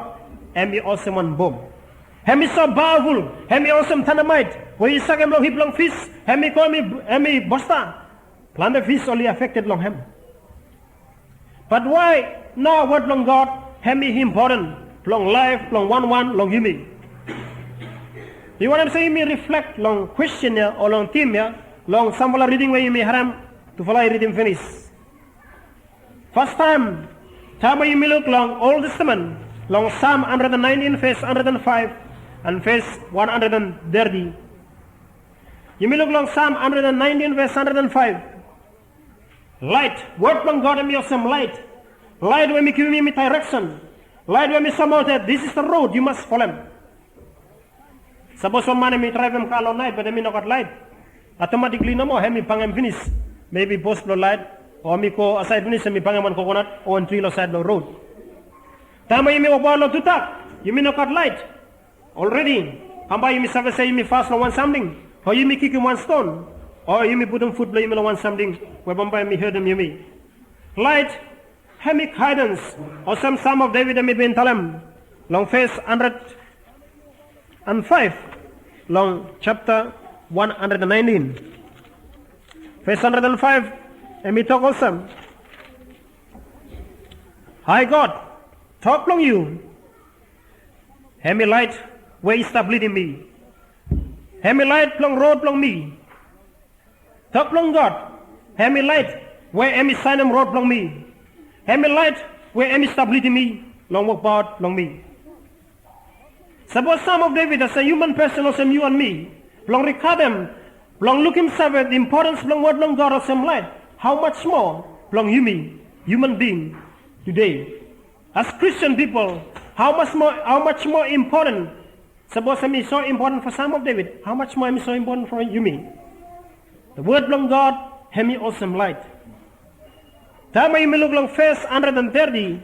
hem i olsem wan bom. Hem i so pawaful, hem i olsem daenamaet we yu sakem long hip blong fis, hem i go, hem i, hem i bosta. Plante fis oli afekted long hem. Bat why nao wod blong God hem i impoten blong laef blong wanwan long yumi? Mi wantem se yumi riflek long kwestin ia o long tim ia long samfala riding we yumi harem tufala i ridim finis. Fastaem, taem we yumi luk long Ol Testamen, long Sam handred and naentin ves handred and faef and ves wan handred and teti. Yumi luk long Sam handred and naentin ves handred and faef. Laet, wod blong God hem i olsem laet. Laet we hem i givim yumi daereksen. Laet we hem i soemaot se this is the road yu mas folem. Sapos wan man hem i draevem kar long naet bat hem i no gat laet, automatically nomo hem i bangem finis. Mebi pos blong laet, o hem i go asaed finis hem i bangem wan kokonat o wan tri long saed blong rod. Taem we yumi wokbaot long tudak, yumi no gat laet. Olredi bambae yumi save se yumi fas long wan samting, o yumi kikim wan ston, o yumi putum fut blong yumi long wan samting we bambae hem i hetem yumi. Laet hem i gaedens, olsem Sam of Deved hem i bin talem long ves handred and faef long japta wan handred and naentin. Ves handred and faef hem i tok olsem, Hae God, tok blong yu hem i laet we i stap lidim mi. Hem i laet blong rod blong mi. Tok blong God hem i laet we hem i saenem rod blong mi. Hem i laet we hem i stap lidim mi long wokbaot blong mi. Sapos Sam of Deved olsem hiuman pesen olsem yu and mi blong rigadem, blong lukim save impotens blong wod blong God olsem laet, hao maj moa blong yumi hiuman bing tude? As Kristin pipol, hao maj moa, hao maj moa impoten? Sapos hem i so impoten fo Sam of Deved, hao maj moa hem i so impoten fo yumi? Wod blong God hemi olsem laet. Taem we yumi luk long ves handred and teti,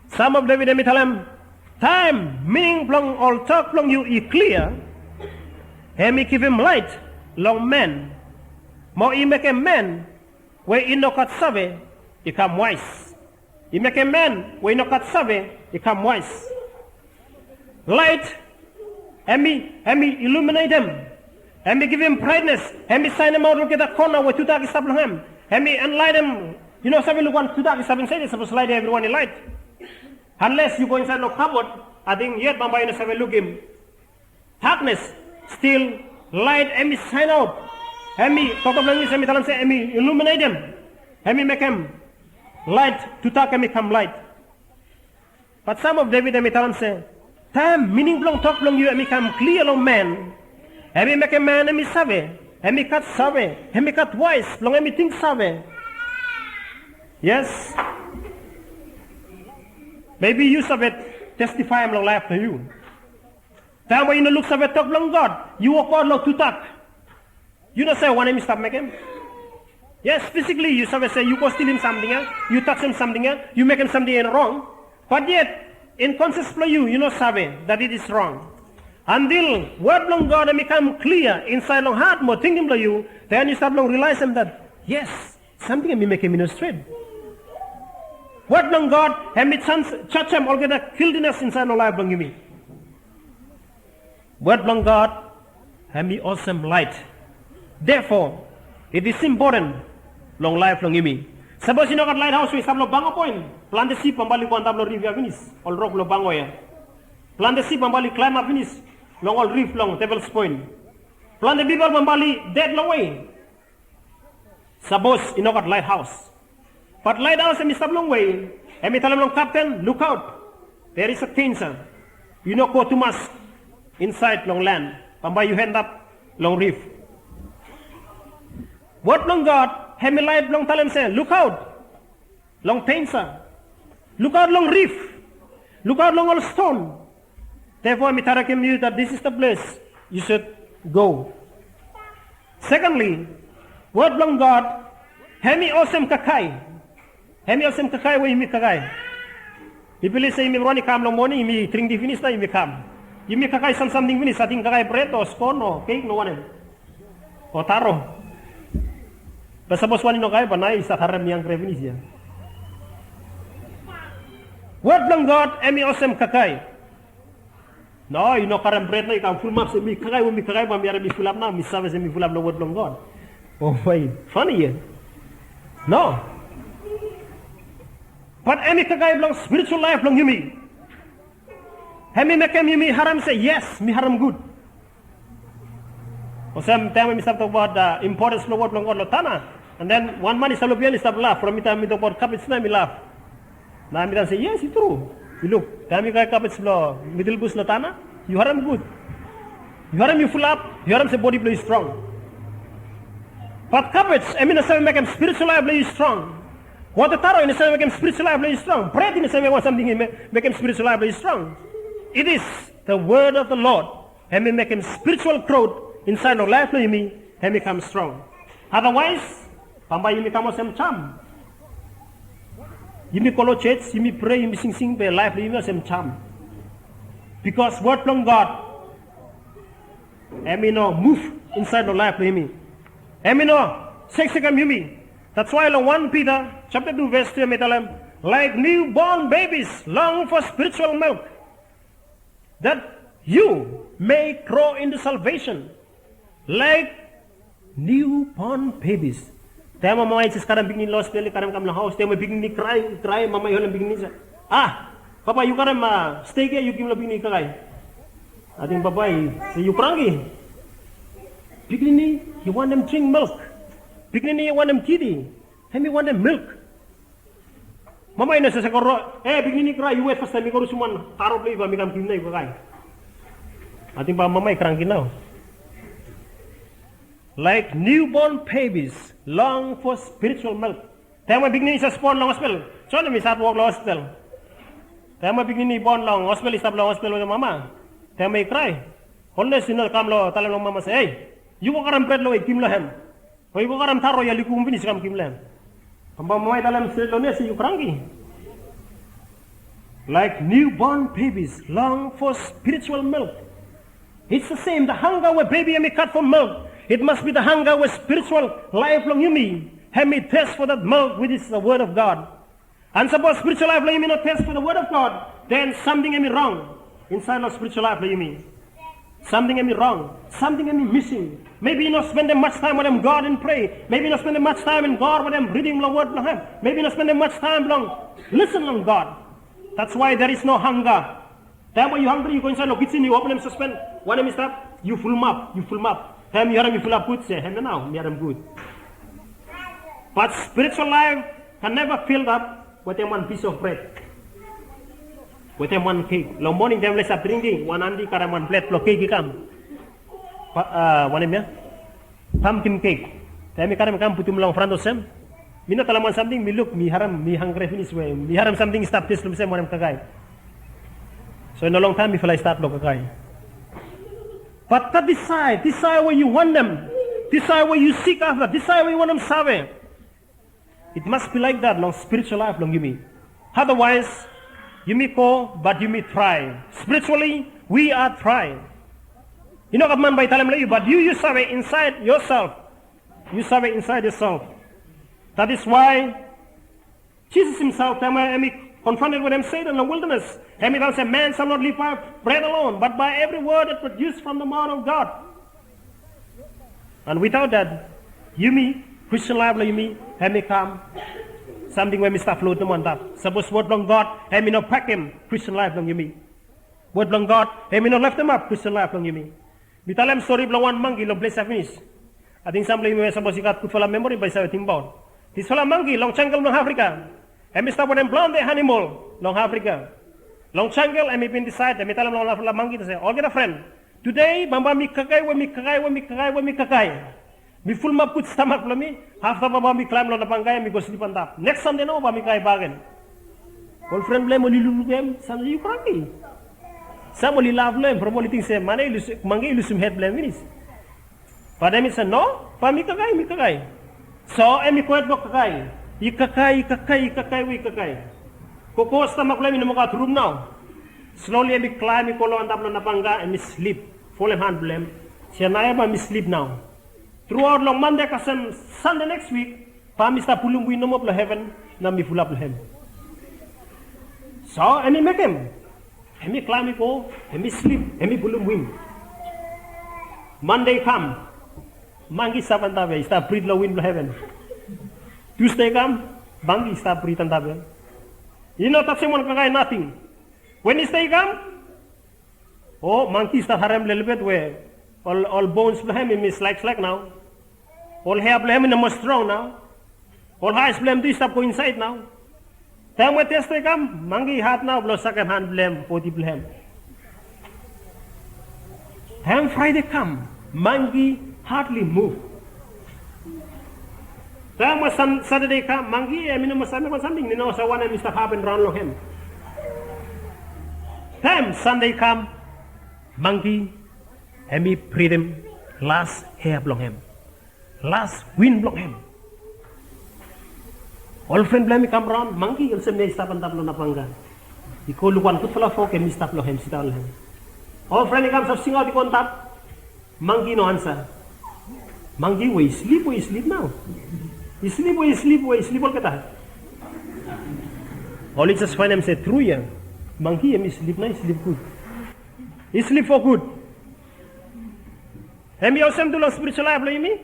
Sam of Deved hemi talem, taem mining blong ol tok blong yu i klia, hemi givim laet long man, mo i mekem man we i no gat save i kam waes. I mekem man we i no gat save i kam waes. Laet, hemi, hemi iluminetem, hemi givim braetnes, hemi saenemaot olgeta kona we tudak i stap long hem, hemi enlaetem. Yu no save luk wan tudak i stap insaed ya, sapos laet ya evriwan i laet. Anles yu go insaed long kabod, ating yet bambae yu no save lukim daknes. Stil laet hemi saenaot. Hemi, toktok blong Inglis hemi talem se hemi iluminetem, hemi mekem laet, tudak hemi kam laet. Bat Sam of Deved hemi talem se, taem mining blong tok blong yu hemi kam klia long man, hemi mekem man hemi save, hemi gat save, hemi gat waes blong hemi ting save. Yes. Mebi yu save testifaem long laef blong yu. Taem we yu no luksave tok blong God, yu wokbaot long tudak. Yu no save wanem yu stap mekem. Yes, fisikli yu save se yu go stilim samting ya, yu tajem samting ya, yu mekem samting ya i no rong. Bat yet, in konsiens blong yu, yu no save that it is wrong. Antil wod blong God hemi kam klia insaed long hat mo tingting blong yu, den yu stap long rialaesem that, yes, samting ya mi mekem i no stret. Wod blong God hemi jajem olgeta giltines insaed long laef blong yumi. Wod blong God hemi olsem laet. Therefore, it is important long laef blong yumi. Sapos i no gat laethaos we i stap long Bango Point, plante sip bambae oli go antap long rif ya finis, ol rok blong Bango ya. Plante sip bambae oli klaemap finis long ol rif long Devils Point. Plante pipol bambae oli ded longwe. Sapos i no gat laethaos. Bat laethaos hemi stap longwe. Hemi talem long kapten, lukaot. There is a danger. Yu no go tumas insaed long lan. Bambae yu endap long rif. Wod blong God hemi laet blong talem se lukaot long denja. Lukaot long rif. Lukaot long ol ston. Therefore mi taegetem yu that this is the place you should go. Secondly, wod blong God hemi olsem kakae. Hemi olsem kakae we yumi kakae. Mi bilif se yumi ran i kam long moning, yumi dring ti finis nao yumi kam. Yumi kakae sam samting finis, ating kakae bred o skon o kek no wanem. O taro. Be sapos wan i no kakae, be nao i stat harem mi hanggre finis ya. Wod blong God hemi olsem kakae. Nao i no karem bred nao i kam fulumap se mi kakae, we mi kakae bae mi harem i fulap nao, mi save se mi fulap long wod blong God. O, bae fani ya. No. Bat hemi kakae blong spiritual laef blong yumi. Hemi mekem yumi harem se yes, mi harem gud. Olsem taem we mi stap tokbaot impotens blong wod blong God long Tanna. And then wan man i stap long biaen i stap laf, from mi taem mi tokbaot kabej nao hemi laf. Nao mi talem se yes, i tru. Yu luk, taem yu kakae kabej long midel bus long Tanna, yu harem gud. Yu harem yu fulap, yu harem se bodi blong yu strong. Bat kabej hemi no save mekem spiritual laef blong yu strong. Wota taro i no save mekem spiritual laef blong yu strong. Bred i no save mekem wan samting i mekem spiritual laef blong yu strong. It is the word of the Lord. Hemi mekem spiritual growth insaed long laef blong yumi, hemi kam strong. Otherwise, bambae yumi kam olsem jam. Yumi go long jos, yumi prea, yumi singsing, be laef blong yumi olsem jam. Bikos wod blong God hemi no muv insaed long laef blong yumi. Hemi no seksekem yumi. That's why long wan Pita japta tu ves tu hemi talem, like newborn babies long for spiritual milk, that you may grow into salvation. Like newborn babies. Taem we mama i jes karem pikinini long hospital, i karem kam long haos, taem we pikinini i krae, i krae, mama i holem pikinini i se, "Ah, papa, yu karem stek ya, yu givim long pikinini i kakae." Ating papa i se, "Yu kranki." Pikinini i wantem dring milk. Pikinini i wantem titi. Hemi wantem milk. Mama i no save se go, "E pikinini i krae, yu wet fastaem, mi go rusum wan taro blong yu bae mi kam givim nao yu kakae." Ating bae mama i kranki nao. Like newborn babies long for spiritual milk. Taem we pikinini i jes bon long hospital, John hemi stat wok long hospital. Taem we pikinini i bon long hospital, i stap long hospital wetem mama. Taem we i krae, ol nes i no kam long talem long mama se, "Ei, yu go karem bred long we i givim long hem." Bai yu go karem taro ya, yu kukum finis, kam givim long hem. Bambae mama i talem se long hem se yu kranki. Like newborn babies long for spiritual milk. It's the same, the hunger we baby hemi gat for milk. It must be the hunger we spiritual laef blong yumi hemi thirst for that milk, which is the word of God. And sapos spiritual laef blong yumi no thirst for the word of God, then samting hemi rong insaed long spiritual laef blong yumi. Samting hemi rong. Samting hemi missing. Maybe yu no spendem much taem wetem God in pray. Maybe yu no spendem much taem in God wetem riding long word blong hem. Maybe yu no spendem much taem blong listen long God. That's why there is no hunger. Taem we yu hangri, yu go insaed long kitchen, yu openem sospen, wanem i stap, yu fulumap, yu fulumap. Taem yu harem yu fulap gud, se, "Hemia nao mi harem gud." But spiritual life can never filled up wetem wan piece of bread, wetem wan kek. Long moning taem oli stap dringking, wan anti i karem wan plet blong kek i kam. Wanem ya? Pumpkin kek. Taem mi karem i kam putum long fran olsem, mi no talem wan samting, mi luk, mi harem, mi hangre finis we mi harem samting i stap tes long olsem wanem, kakae. So i no longtaem mifala i stat long kakae. But that desire, desire we yu wantem, desire we yu sik afta, desire we yu wantem save, it must be like that long spiritual laef blong yumi. Otherwise, yumi go, but yumi trae. Spiritually, we are trae. I no gat man bae i talem long yu, but yu, yu save insaed yoself. Yu save insaed yoself. That is why Jisas himself, taem we hemi confronted wetem Satan long wildanes, hemi talem se, "Man shall not live by bread alone, but by every word that proceeds from the mouth of God." And without that, yumi, Christian laef blong yumi, hemi kam samting we hemi stap float nomo antap. Sapos word blong God hemi no bakem Christian laef blong yumi, word blong God hemi no leftemap Christian laef blong yumi. Mi talem stori blong wan mangki long ples ya finis. Ating sampela yumi we sapos i gat gudfala memori bae i save tingbaot. Disfala mangki long jangel blong Afrika, hemi stap wetem plante animol long Afrika. Long jangel hemi bin disaed, hemi talem long narafala mangki se, "Olgeta fren, tude bambae mi kakae we mi kakae we mi kakae we mi kakae. Mi fulumap gud stamak blong mi. Afta bambae mi klaem long napangae, mi go slip antap. Neks Sande nao bae mi kakae bakegen." Ol fren blong hem oli lukluk hem, sam se, "Yu kranki." Sam oli laf long hem from oli ting se mangki i lusim hed blong hem finis. Bat hemi se, "No, bae mi kakae, mi kakae." So hemi gohed blong kakae. I kakae, i kakae, i kakae we i kakae. Gogo stamak blong hem i no moa gat rum nao. Sloli hemi klaem i go long antap long napanga, hemi slip. Folem han blong hem. Se, "Naoia bae mi slip nao. Truaot long Mande kasem Sande neks wik, bae mi stap pulum win nomo blong heven, na mi fulap long hem." So hemi mekem. Hemi klaem i go, hemi slip, hemi pulum win. Mande i kam. Mangki i stap antap ya, i stap brit long win blong heven. Tusde i kam, mangki i stap brit antap ya. I no tajem wan kakae nating. Wenesde i kam, o, mangki i stap harem lelebet we ol, ol bons blong hem hemi slaek slaek nao. Ol hea blong hem i no moa strong nao. Ol aes blong hem tu i stap go insaed nao. Taem we Tasde i kam, mangki i hat nao blong sakem han blong hem, bodi blong hem. Taem Fraede i kam, mangki hadli muv. Taem we Satade i kam, mangki hemi no moa save mekem wan samting, i no save wanem i stap hapen raon long hem. Taem Sande i kam, mangki hemi britim las hea blong hem, las win blong hem. Ol fren blong hem i kam raon, mangki olsem ya i stap antap long napanga. I go luk wan gudfala fok, hemi stap long hem, sidaon long hem. Ol fren i kam stap singaot i go antap, mangki i no ansa. Mangki we i slip we i slip nao. I slip we i slip we i slip olgeta. Oli jes faenem se tru ya, mangki hemi slip nao, i slip gud. I slip fo gud. Hemi olsem tu long spiritual laef blong yumi.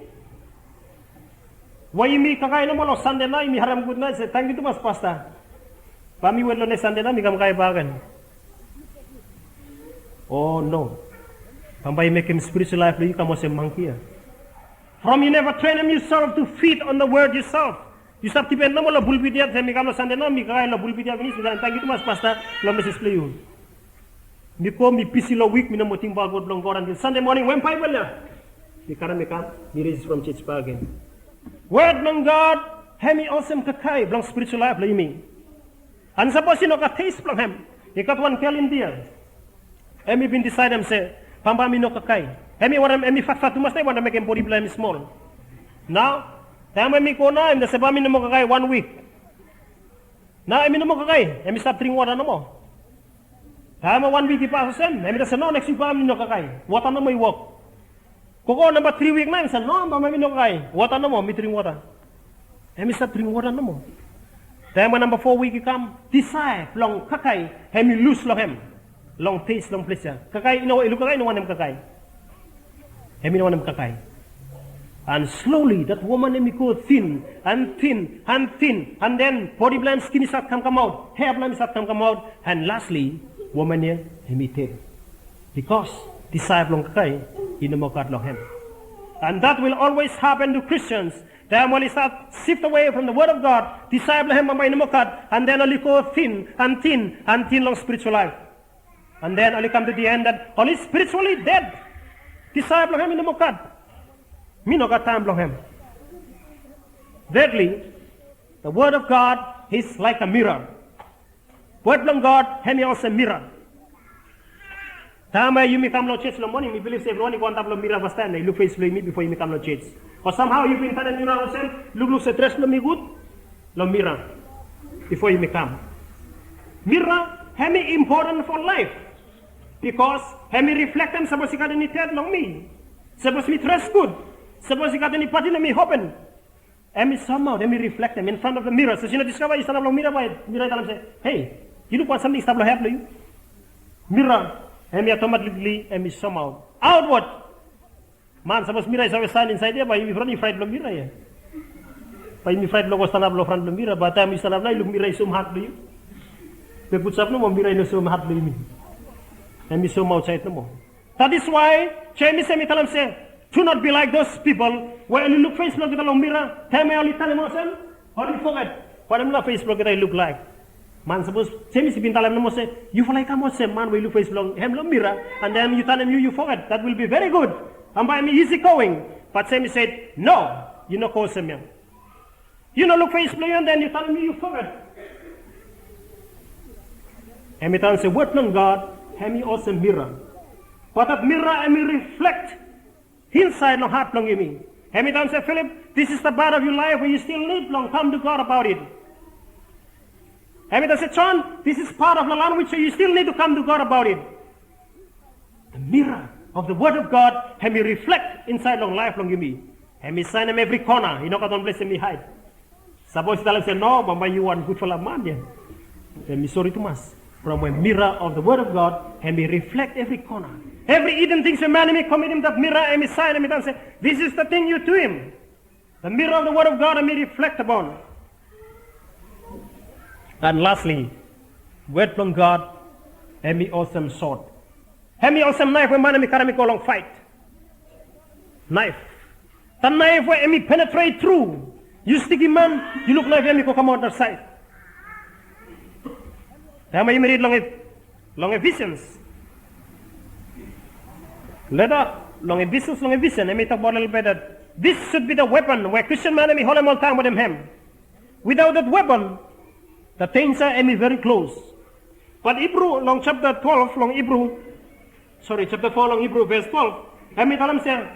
We yumi kakae nomo long Sande nao, yumi harem gud nao, se, "Tangkiu tumas, Pasta. Bae mi wet long neks Sande nao, mi kam kakae bakegen." O no. Bambae i mekem spiritual laef blong yu i kam olsem mangki ya. From you never train yourself to feed on the word yourself. Yu stap dipen nomo long pulpit ya, taem mi kam long Sande nao, mi kakae long pulpit ya finis, mi talem, "Tangkiu tumas, Pasta, long meses blong yu." Mi go, mi bisi long wik, mi no moa tingbaot wod blong God antil Sande moning we Baebol ya mi karem i kam, mi resis from jos bakegen. Wod blong God hemi olsem kakae blong spiritual laef blong yumi. An sapos yu no gat tes blong hem, i gat wan gel India, hemi bin disaedem se bambae mi no kakae. Hemi wantem, hemi fatfat tumas nao, i wantem mekem bodi blong hem i smol. Nao taem we mi go nao, em i tase bae mi no moa kakae wan wik. Nao em i no moa kakae, em i stap dring wota nomo. Taem we wan wik i pas olsem, em i tase nao neks wik bae mi no kakae. Wota nomo i wok. Gogo namba tri wik nao, em i tase nao bae mi no kakae. Wota nomo, mi dring wota. Em i stap dring wota nomo. Taem we namba fo wik i kam, disaea blong kakae em i lus long em. Long tes long ples ya, kakae i no, i luk kakae i no wantem kakae. Em i no wantem kakae. And slowly that woman em i go thin and thin and thin, and then bodi blong em, skin i stap kamkamaot, hea blong em i stap kamkamaot, and lastly woman ya em i ded. Bikos disaea blong kakae i no moa gat long em. And that will always happen to Christians. Taem oli stap shift away from the word of God, disaea blong em bambae i no moa gat, and then oli go thin and thin and thin long spiritual life. And then oli kam to the end that oli spiritually dead. Disaea blong em i no moa gat. Mi no gat taem blong em. Thirdly, the word of God is like a mirror. Word blong God em i olsem mira. Taem we yumi kam long jos long moning, mi bilif se evriwan i go antap long mira fastaem na i luk fes blong yumi bifo yumi kam long jos. O samhao yu bin tanem mira olsem, lukluk se dres blong mi gud long mira bifo yumi kam. Mira em i impoten fo laef, bikos em i riflektem sapos i gat eni ded long mi, sapos mi dres gud, sapos i gat eni pati na mi open. Em i somaot, em i riflektem in front of the mirror. Sapos yu no diskava, yu stanap long mira, bae mira i talem se, hei, yu luk wan samting i stap long hea blong yu. Mira em i automatically em i somaot aotwod. Man, sapos mira i save saen insaed ya, bae yumi fraet long mira ya. Bae yumi fraet blong go stanap long fran blong mira, bae taem yu stanap nao yu luk mira i som hat blong yu. Be gud stap nomo mira i no som hat blong yumi. Em i som aotsaed nomo. That is why Jemis em i talem se, do not be like those people we oli luk fes blong olgeta long mira, taem we oli tanem olsem, oli foget wanem nao fes blong olgeta i luklaek. Man, sapos Jemis i bin talem nomo se, yufala i kam olsem man we i luk fes blong hem long mira, and then yu tanem yu, yu foget, that will be very good. Bambae em i isi going. But Jemis i se, no, yu no go olsem ya. Yu no luk fes blong yu, and then yu tanem yu, yu foget. Em i talem se word blong God em i olsem mira. But that mira em i riflekt insaed long hat blong yumi. Em i talem se, Philip, this is the part of your life where you still need blong come to God about it. Em i talem se, John, this is part of the language where you still need to come to God about it. The mirror of the word of God em i riflekt insaed long laef blong yumi. Em i saenem evri kona, i no gat wan ples em i haed. Sapos yu talem se, no, bambae yu wan gudfala man ya. Em i sori tumas. From we mira of the word of God em i riflekt evri kona. Evri iden tings we man em i komitim, that mira em i saenem, i talem se, this is the thing you do him. The mirror of the word of God em i riflekt abaot. And lastly, word blong God em i olsem sod. Em i olsem naef we man em i karem i go long faet. Naef. That naef we em i penetret tru. Yu stikim man, yu luk naef em i go kamaot long saed. Taem we yumi rid long long Ephesians. Leta long Ephesians, long Ephesians em i tokbaot lelebet that this should be the weapon we Christian man em i holem oltaem wetem hem. Without that weapon, the danger em i very close. But Hebrew long chapter twelve long Hebrew, sorry, chapter four long Hebrew, verse twelve, em i talem se,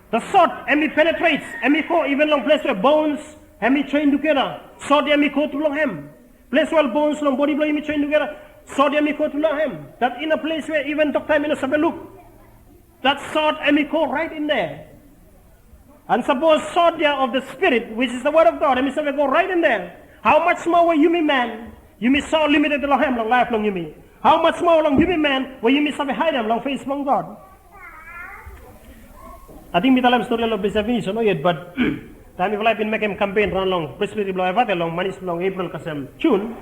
the sword em i penetrate, em i go even long ples we bones em i join tugeta. Sword em i go tru long hem. Ples we ol bones long bodi blong yumi join tugeta, sword em i go tru long hem. That inner place we even dokta em i no save luk. That sword em i go right in there. And sapos sword ya of the Spirit, which is the word of God, em i save go right in there, how much more we yumi man, yumi so limited long hem long laef blong yumi. How much more long yumi man we yumi save haedem long fes blong God. Ating mi talem stori ya long ples ya finis o no yet, but taem mifala i bin mekem kampen raon long presbiteri blong Evate long manis blong Epril kasem Jun,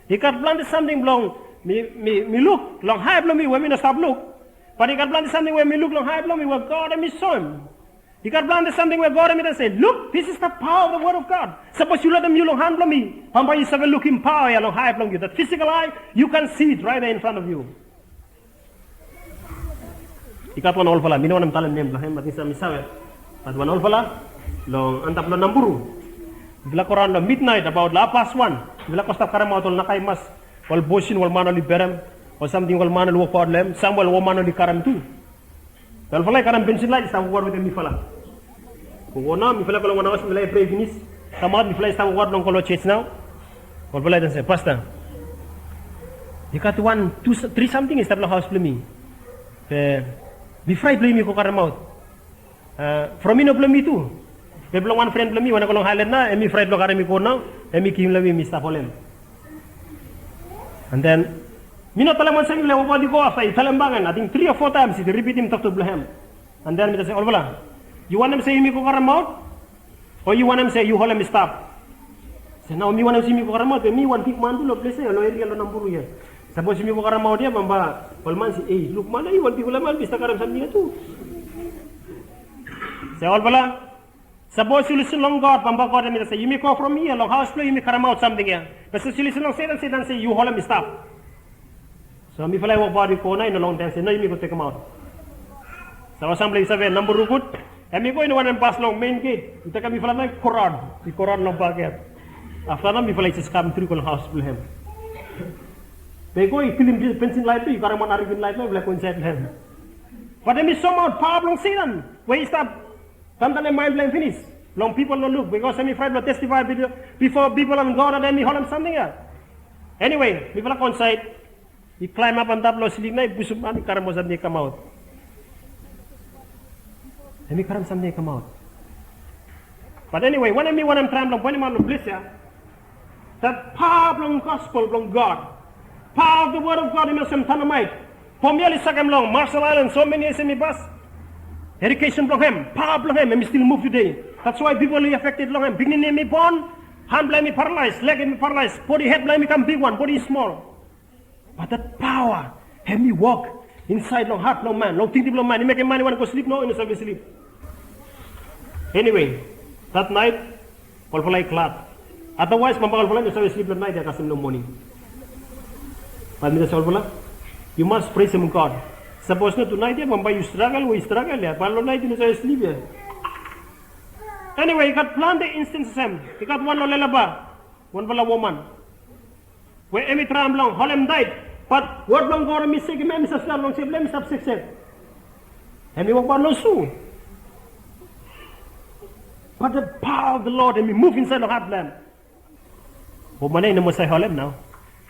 i gat plante samting blong mi, mi, mi luk long hae blong mi we mi no stap luk. But i gat plante samting we mi luk long hae blong mi we God em i soem. I gat plante samting we God em i talem se, look, this is the power of the word of God. Sapos yu letem yu long han blong mi, bambae yu save lukim paoa ya long hae blong yu. That physical eye, you can see it right there in front of you. I gat wan olfala, mi no wantem talem nem blong hem, ating sam i save. Bat wan olfala long antap long Namburu, mifala go raon long midnaet, abaot long happas wan, mifala go stap karemaot ol nakai mas, ol bosin we ol man oli berem, ol samting we ol man oli wokbaot long hem, sam we ol woman oli karem tu. Olfala i karem bensin laet i stap wokbaot wetem mifala. Go nao, mifala i go long wan haos, mifala i prea finis. Kamaot, mifala i stap wokbaot blong go long jos nao. Olfala i talem se, "Pasta, i gat wan, tu, tri samting i stap long haos blong mi. Be mi fraet blong yumi go karemaot. From mi no blong mi tu. Be blong wan fren blong mi, wen i go long aelan nao, hemi fraet blong karem mi go nao, hemi givim long mi, mi stap holem." An den mi no talem olsem, mifala i wokbaot i go, afta i talem bakegen, ating tri o fo taem i ripitim toktok blong hem. An den mi talem se, "Olfala, yu wantem se yumi go karemaot, o yu wantem se yu holem i stap?" Se nao mi wantem se yumi go karemaot, be mi wan bigman tu long ples ya, long eria long Namburu ya. Sapos yumi go karemaot ya, bambae ol man se, "Ei, luk man ya, i wan bigfala man, i stap karem samting ya tu." Se olfala, sapos yu lisin long God, bambae God hemi talem se yumi go from hia long haos blong yumi karemaot samting ya. Be sapos yu lisin long Setan, Setan se yu holem i stap. So mifala i wokbaot i go nao, i no longtaem se nao yumi go tekemaot. Sapos samfala yu save Namburu gud, hemi go, i no wantem pas long mein get, i tekem mifala nao i goraon, i goraon long bakyak. Afta nao mifala i jes kam tru go long haos blong hem. Be i go, i pilim bensin laet tu, i karem wan arigin laet nao, mifala i go insaed long hem. Bat hemi soemaot paoa blong Setan we i stap tandanem maen blong hem finis long pipol long luk, bikos hemi fraet blong testifae bifo pipol an God, an hemi holem samting ya. Eniwe, mifala go insaed. I klaemap antap long siling nao i pusum an i karem ol samting i kamaot. Hemi karem samting i kamaot. Bat eniwe, wanem mi wantem traem blong poenemaot long ples ya, dat paoa blong gospel blong God, paoa of the word of God, hemi olsem daenamaet. Bom ya oli sakem long Marshall Island so many years hemi pas. Edukesen blong hem, paoa blong hem, hemi stil muv tude. That's why pipol i afekted long hem. Pikinini hemi bon, han blong hem i paralaes, leg hemi paralaes, bodi, hed blong hem i kam bigwan, bodi i smol. Bat dat paoa hemi wok insaed long hat blong man, long tingting blong man, i mekem man i wantem go slip, no, i no save slip. Eniwe, dat naet olfala i glad. Adawaes bambae olfala i no save slip long naet ya kasem long moning. Bat mi talem se olfala, yu mas presem God. Sapos no tunaet ya, bambae yu stragel we yu stragel ya, bae long naet yu no save slip ya. Eniwe, i gat plante instanses hem. I gat wan long Lelapa, wanfala woman we hemi traem blong holem taet, bat wod blong God hemi sekem hem, hemi stap stap long sef blong hem, hemi stap sefsef. Hemi wokbaot long su. Bat the power of the Lord hemi muv insaed long hat blong hem. Woman ya i no moa save holem nao.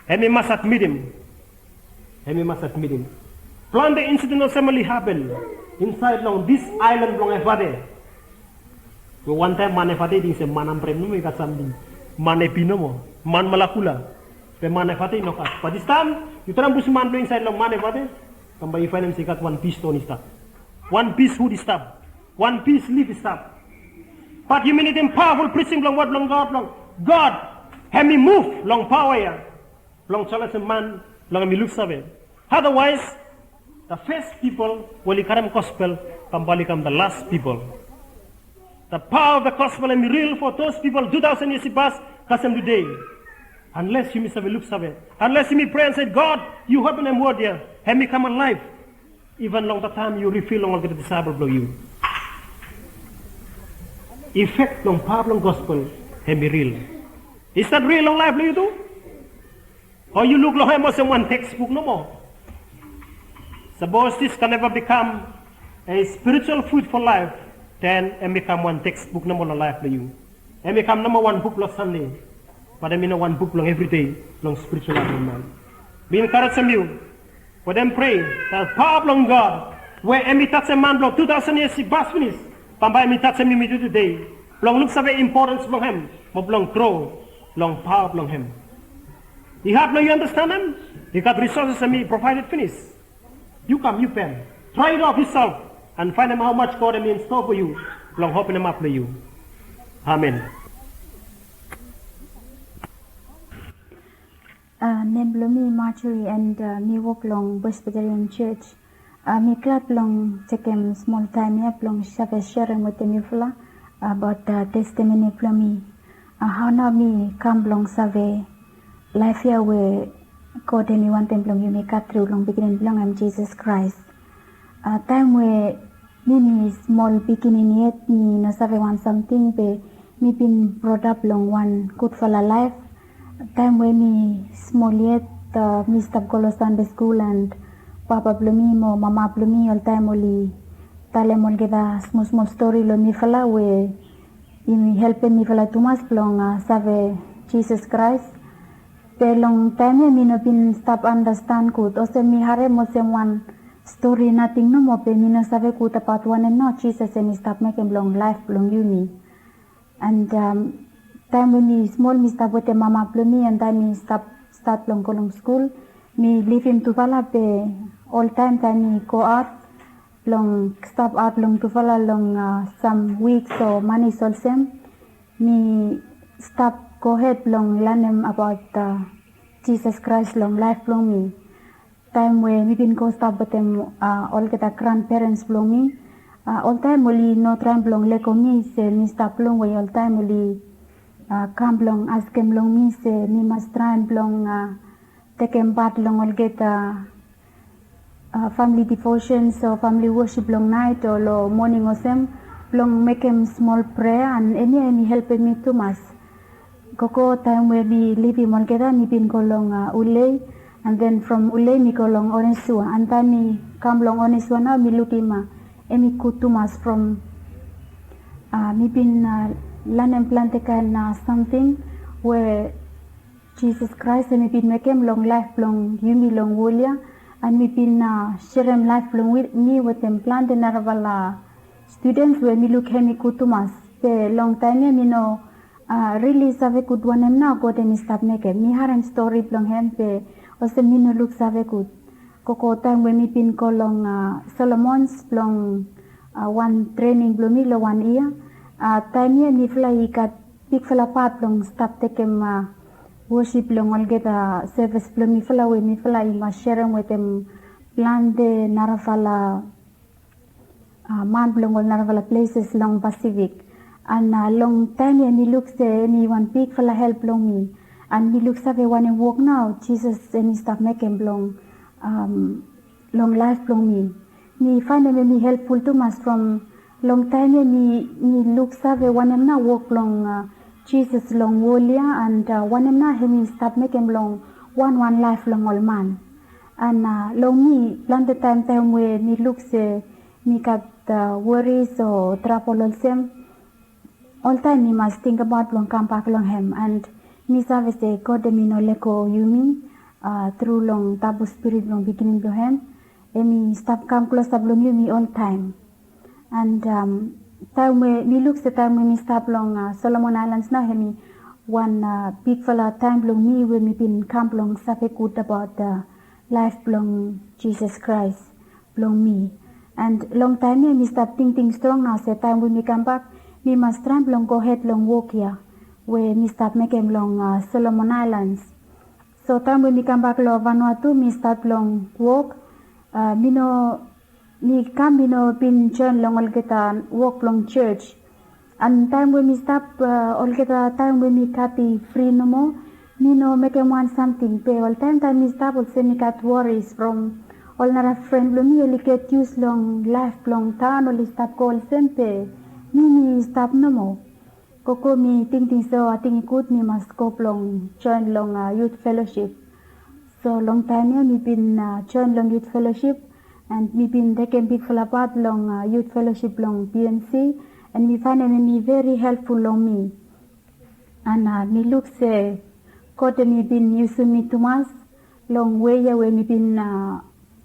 Hemi mas admitim. Hemi mas admitim. Plante insiden olsem oli hapen insaed long dis aelan blong Efate. We wantaem man Efate i ting se man Ambrem nomo i gat samting. Man Epi nomo, man Malakula. Be man Efate i nogat. Bat distaem yu traem pusum han blong yu insaed long man Efate, bambae yu faenem se i gat wan pis ston i stap, wan pis wud i stap, wan pis lif i stap. Bat yumi nidim pawaful prising blong wod blong God, blong God hemi muv long paoa ya blong jelesim man blong hemi luksave. Adawaes, the first pipol we oli karem gospel, bambae oli kam the last pipol. The power of the gospel hemi ril for those people two thousand years i pas kasem tude. Unless yumi save luksave, unless yumi prea an se, "God, yu openem wod ya, hemi kam alaev." Iven long dat taem yu rivil long olgeta disaepol blong yu, ifek blong paoa blong gospel hemi ril. I stat ril long laef blong yu tu? O yu luk long hem olsem wan teksbuk nomo? Sapos this can never become a spiritual food for life, then hemi kam wan teksbuk nomo long laef blong yu. Hemi kam nomo wan buk blong Sande, bat hemi no wan buk blong evri dei long spiritual laef blong man. Mi enkarejem yu wetem prea, dat paoa blong God we hemi tajem man blong tu taosen yias i pas finis, bambae hemi tajem yumi tu tude blong luksave impotens blong hem mo blong gro long paoa blong hem. I had blong yu andastanem? I gat risoses hemi provaeded finis. Yu kam, yu pen, try it out yourself and faenem how much God hemi in store for yu blong openem ap long yu. Amen. A, nem blong mi Marjorie and, a, mi wok long Presbyterian Church. A, mi glad blong tekem smol taem ya blong save serem wetem yufala abaot, a, testimoni blong mi. A, hao nao mi kam blong save laef ya we God hemi wantem blong yumi gat tru long pikinini blong hem Jisas Kraes. A, taem we mi mi smol pikinini yet, mi no save wan samting, be mi bin brodap long wan gudfala laef. Taem we mi smol yet, a, mi stap go long Sande skul, and papa blong mi mo mama blong mi oltaem oli talem olgeta smol smol stori long mifala we i helpem mifala tumas blong save Jisas Kraes. Be long taem ya mi no bin stap andastan gud, olsem mi harem olsem wan stori nating nomo, be mi no save gud abaot wanem nao Jisas em i stap mekem long laef blong yumi. And taem we mi smol mi stap wetem mama blong mi, and taem mi stap stat blong go long skul, mi livim tufala, be oltaem taem mi go aot blong stap aot long tufala long sam wiks o manis olsem, mi stap gohed blong lanem abaot Jisas Kraes long laef blong mi. Taem we mi bin go stap wetem olgeta granperens blong mi, oltaem oli no traem blong lego mi se mi stap longwe. Oltaem oli kam blong askem long mi se mi mas traem blong tekem pat long olgeta famili divosens o famili wosip long naet o long moning olsem, blong mekem smol prea, and hemia hem i helpem mi tumas. Gogo taem we mi livim olgeta, mi bin go long Ulei, and then from Ulei mi go long Onesua, and taem mi kam long Onesua nao mi lukim hem i gud tumas from mi bin lanem plante kaen samting we Jisas Kraes hem i bin mekem long laef blong yumi long wol ya, and mi bin serem laef blong mi wetem plante narafala studens we mi luk hem i gud tumas. Be long taem ya mi no rili save gud wanem nao God hem i stap mekem. Mi harem stori blong hem be olsem mi no luksave gud. Gogo taem we mi bin go long Solomons blong wan trening blong mi long wan yia. Taem ya mifala i gat bigfala pat blong stap tekem wosip long olgeta sevis blong mifala we mifala i mas serem wetem plante narafala man blong ol narafala pleses long Pasifik. And long taem ya mi luk se hem i wan bigfala help long mi. And mi luksave wanem wok nao Jisas hem i stap mekem blong long laef blong mi. Mi faenem hem i helpful tumas from long taem ya mi mi luksave wanem nao wok blong Jisas long wol ya, and wanem nao hem i stap mekem long wanwan laef blong ol man. And long mi plante taem taem we mi luk se mi gat woris o trabol olsem, oltaem mi mas tingbaot blong kambak long hem, and mi save se God hem i no lego yumi tru long tabu spirit blong pikinini blong hem. Hem i stap kam klosap long yumi oltaem. And taem we mi luk se taem we mi stap long Solomon Aelans nao hem i wan bigfala taem blong mi we mi bin kam blong save gud abaot laef blong Jisas Kraes blong mi. And long taem ya mi stap tingting strong nao se taem we mi kambak mi mas traem blong gohed long wok ya we mi stap mekem long Solomon Aelans. So taem we mi kambak long Vanuatu mi stat blong wok. Mi no mi kam mi no bin joen long olgeta wok blong jos. And taem we mi stap olgeta taem we mi gat i fri nomo, mi no mekem wan samting. Be oltaem taem mi stap olsem mi gat woris from ol nara fren blong mi oli get yus long laef blong taon oli stap go olsem be mi mi stap nomo. Gogo mi tingting se o ating i gud mi mas go blong joen long yut felosip. So long taem ya mi bin joen long yut felosip, and mi bin tekem bigfala pat long yut felosip blong B M C, and mi faenem hem i veri helpful long mi. And mi luk se God hem i bin yusum mi tumas long wei ya we mi bin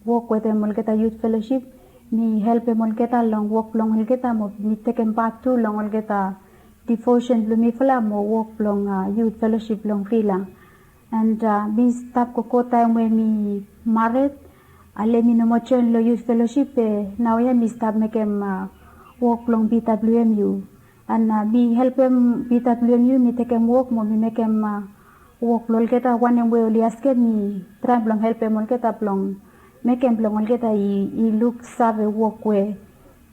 wok wetem olgeta yut felosip. Mi helpem olgeta long wok blong olgeta mo mi tekem pat tu long olgeta divosen blong mifala mo wok blong yut felosip blong Vila. And mi stap gogo taem we mi mared, ale mi no moa joen long yut felosip be naoia mi stap mekem wok blong B W M U. And mi helpem B W M U, mi tekem wok mo mi mekem wok blong olgeta wanem we oli askem, mi traem blong helpem olgeta blong mekem blong olgeta i luksave wok we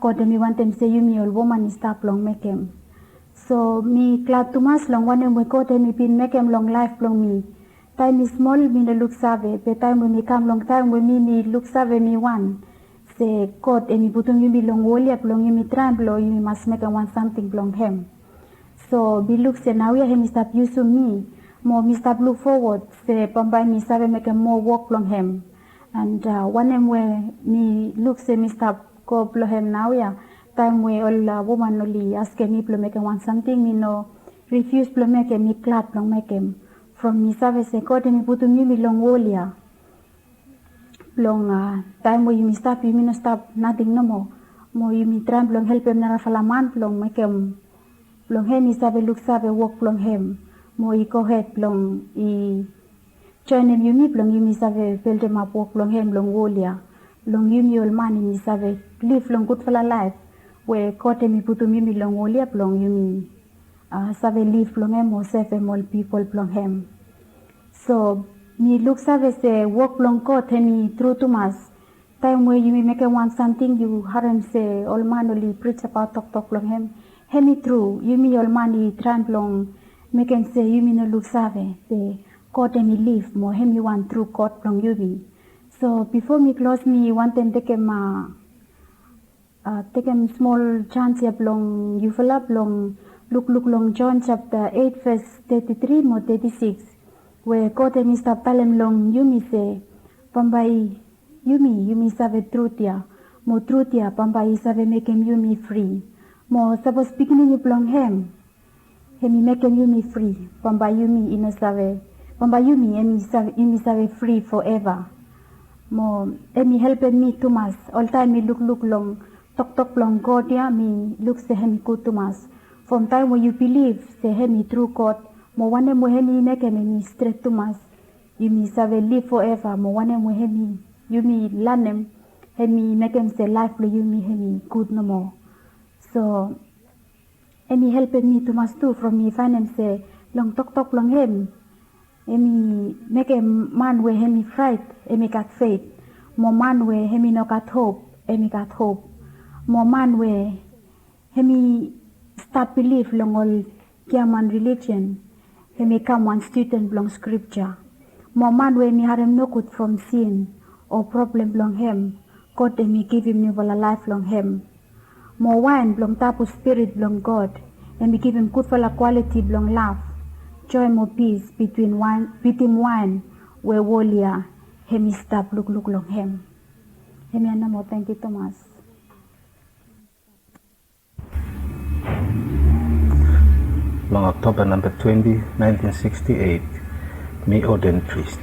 God hem i wantem se yumi ol woman i stap blong mekem. So mi glad tumas long wanem we God hem i bin mekem long laef blong mi. Taem mi smol mi no luksave, be taem we mi kam long taem we mi mi luksave mi wan se God hem i putum yumi long wol ya blong yumi traem blong yumi mas mekem wan samting blong hem. So mi luk se naoia hem i stap yusum mi mo mi stap luk fowod se bambae mi save mekem moa wok blong hem. And wanem we mi luk se mi stap go blong hem naoia. Taem we ol woman oli askem mi blong mekem wan samting, mi no refuse blong mekem, mi glad blong mekem. From mi save se God hemi putum yumi long wol ya. Blong taem we yumi stap, yumi no stap nating nomo. Mo yumi traem blong helpem narafala man blong mekem blong hem i save luksave wok blong hem, mo i gohed blong i joenem yumi blong yumi save beldemap wok blong hem long wol ya. Long yumi ol man yumi save liv long gudfala laef we God hemi putum yumi long wol ya blong yumi save liv blong hem o sevem ol pipol blong hem. So mi luksave se wok blong God hemi tru tumas. Taem we yumi mekem wan samting, yu harem se ol man oli prijabaot toktok blong hem, hemi tru. Yumi ol man i traem blong mekem se yumi no luksave, be God hemi liv mo hemi wan tru God blong yumi. So bifo mi klos, mi wantem tekem tekem smol jans ya blong yufala blong lukluk long Jon japta eit ves teti tri mo teti sikis, we God hemi stap talem long yumi se bambae yumi, yumi save trut ya, mo trut ya bambae i save mekem yumi fri. Mo sapos pikinini blong hem hemi mekem yumi fri, bambae yumi i no save, bambae yumi hemi save, yumi save fri foeva. Mo hemi helpem mi tumas. Oltaem mi lukluk long toktok blong God ya, mi luk se hemi gud tumas. From taem we yu bilif se hemi tru God, mo wanem we hemi mekem hemi stret tumas, yumi save liv foeva, mo wanem we hemi, yumi lanem, hemi mekem se laef blong yumi hemi gud nomo. So hemi helpem mi tumas tu from mi faenem se long toktok blong hem, hemi mekem man we hemi fraet hemi gat fet, mo man we hemi no gat hop hemi gat hop, mo man we hemi stap bilif long ol giaman relijion hemi kam wan studen blong skripja. Mo man we hemi harem nogud from sin o problem blong hem, God hemi givim niufala laef long hem. Mo waen blong tabu spirit blong God hemi givim gudfala kwaliti blong lav, joe mo pis bitwin waen, bitwin waen we wol ya hemi stap lukluk long hem. Hemia nomo, tangkiu tumas. Long Oktoba namba twenti, naentin siksti eit, mi orden pris.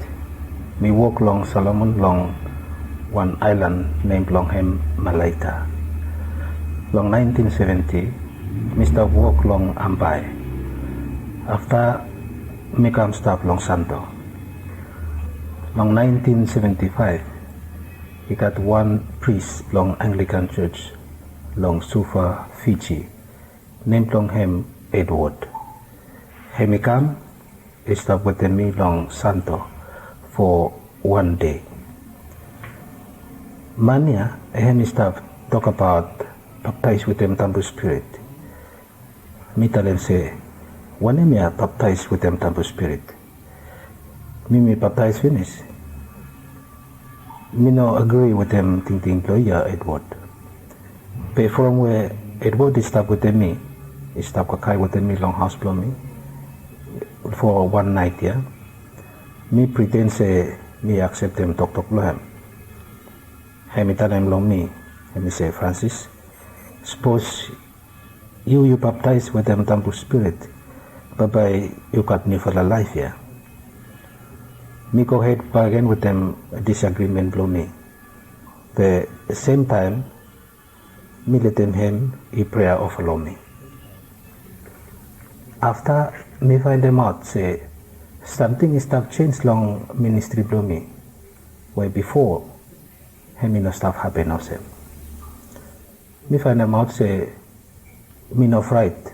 Mi wok long Solomon long wan aelan nem blong hem Malaita. Long naentin seventi, mi stap wok long Ambae. Afta mi kam stap long Santo. Long naentin seventi faef, i gat wan pris blong Anglikan Jos long Suva, Fiji. Nem blong hem Edward. Hemi kam i stap wetem mi long Santo fo wan dei. Man ya hemi stap tokbaot baptaes wetem tambu spirit. Mi talem se, wanem ya baptaes wetem tambu spirit? Mi mi baptaes finis. Mi no agri wetem tingting blong yu ya, Edward. Be from we Edward i stap wetem mi, i stap kakae wetem mi long haos blong mi fo wan naet ya, mi priden se mi akseptem toktok blong hem. Hemi talem long mi, hemi se, Francis, sapos yu yu baptaes wetem tambu spirit, bambae yu gat niufala laef ya. Mi gohed bakegen wetem disagrimen blong mi. Be semtaem mi letem hem i prea ova long mi. Afta mi faendemaot se samting i stap jenis long ministri blong mi we bifo hem i no stap hapen olsem. Mi faenemaot se mi no fraet.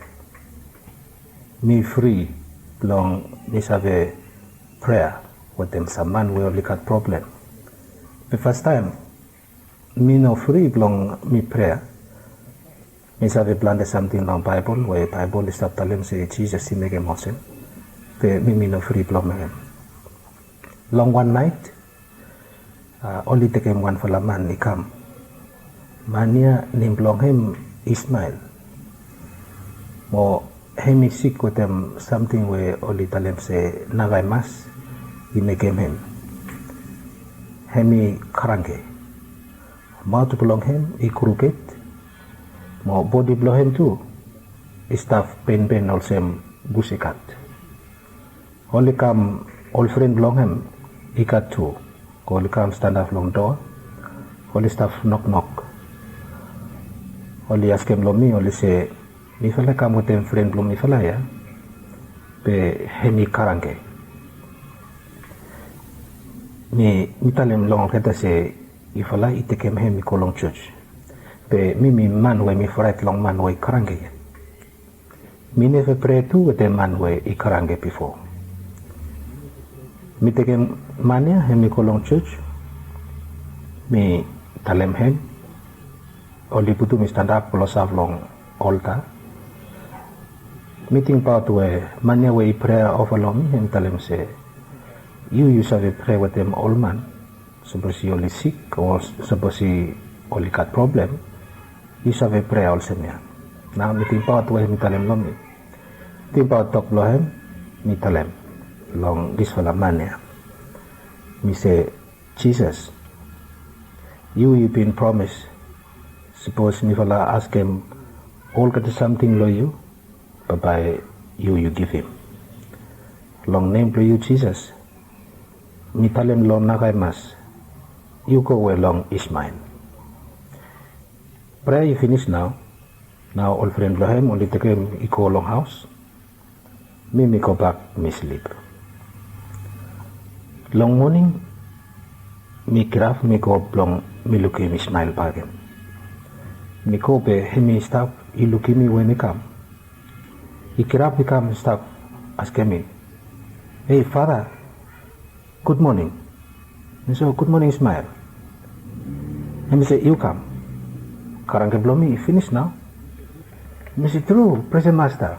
Mi fri blong mi save prea wetem sam man we oli gat problem. Be fastaem mi no fri blong mi prea. Mi save plante samting long Baebol we Baebol i stap talem se Jisas i mekem olsem. Be mi mi no fri blong mekem. Long wan naet, oli tekem wanfala man i kam. Man ya nem blong hem Ismael. Mo hem i sik wetem samting we oli talem se nagaemas i mekem hem. Hem i kranke. Maot blong hem i kruked, mo bodi blong hem tu i stap penpen olsem bus i kat. Oli kam, ol fren blong hem i gat tu. Oli kam stanap long doa, oli stap noknok. Oli askem long mi, oli se, mifala i kam wetem fren blong mifala ya, be hem i kranke. Mi, mi talem long olgeta se yufala i tekem hem i go long jos. Be mi mi man we mi fraet long man we i kranke ya. Mi neva prea tu wetem man we i kranke bifo. Mi tekem man ya hem i go long jos. Mi talem hem. Oli putum i stanap klosap long olta. Mi tingbaot we man ya we i prea ova long mi hem i talem se, yu yu save prea wetem ol man. Sapos oli sik o sapos oli gat problem, yu save prea olsem ya. Nao mi tingbaot we hem i talem long mi. Tingbaot tok blong hem, mi talem long disfala man ya. Mi se, Jisas, yu yu bin promis, sapos mifala askem olgeta samting long yu, bambae yu yu givim. Long nem blong yu Jisas, mi talem long Nakaimas, yu gowe long Ismael. Prea i finis nao. Nao ol fren blong hem oli tekem i go long haos. Mi mi gobak mi slip. Long moning mi girap mi go blong mi lukim Ismael bakegen. Mi go be hem i stap i lukim mi we mi kam. I girap i kam i stap askem mi, hei fada, gud moning. Mi se, o gud moning Ismael. Hem i se, yu kam. Kranke blong mi i finis nao. Mi se, tru, presen masta.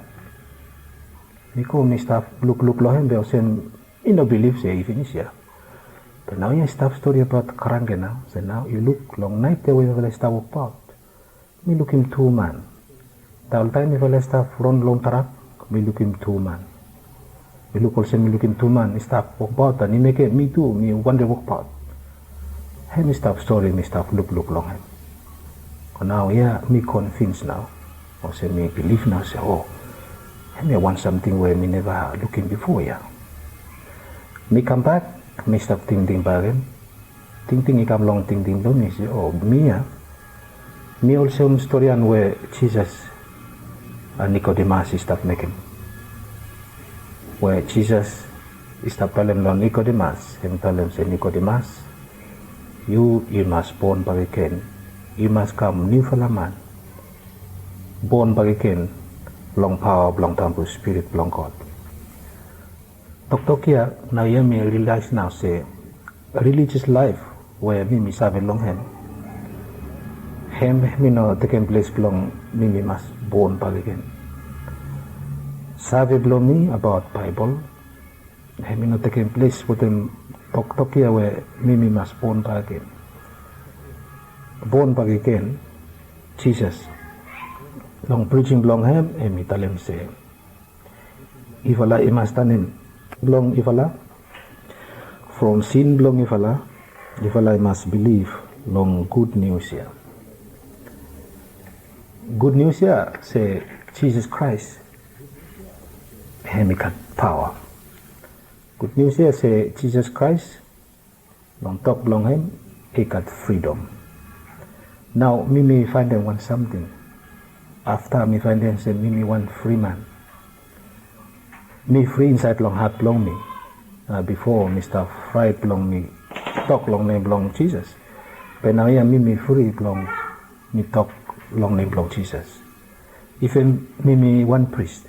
Mi go mi stap lukluk long hem be olsem i no bilif se i finis ya. Be nao ya i stap stori abaot kranke nao. Se nao yu luk long naet ya we mifala i stap wokbaot, mi lukim tu man. Oltaem mifala i stap ron long trak, mi lukim tu man. Mi luk olsem mi lukim tu man i stap wokbaot, an i mekem mi tu mi wantem wokbaot. Hem i stap stori, mi stap lukluk long hem. Nao ya mi konvins nao. Olsem mi bilif nao se, o, hemia wan samting we mi neva lukim bifo ya. Mi kambak, mi stap tingting bakegen. Tingting i kam long tingting blong mi se, o, mi ya mi olsem storian we Jisas an Nikodemas i stap mekem. We Jisas i stap talem long Nikodemas, hem i talem se, Nikodemas, yu yu mas bon bakegen. Yu mas kam niufala man, bon bakegen long paoa blong tambu Spirit blong God. Toktok ya nao ya mi rilaes nao se, rilijas laef we mi mi save long hem, hem hem i no tekem ples blong mi mi mas bon bakegen. Save blong mi abaot Baebol, hem i no tekem ples wetem toktok ya we mi mi mas bon bakegen. Bon bakegen, Jisas, long prijing blong hem, hem i talem se, yufala i mas tanem blong yufala from sin blong yufala, yufala i mas bilif long gud nius ya. Gud nius ya se Jisas Kraes hem i gat paoa. Gud nius ya se Jisas Kraes, long tok blong hem i gat fridom. Nao mi mi faenem wan samting. Afta mi faenem se mi mi wan fri man. Mi fri insaed long hat blong mi. Bifo mi stap fraet blong mi tok long nem blong Jisas. Be nao ya mi mi fri blong mi tok long nem blong Jisas. Iven mi mi wan pris,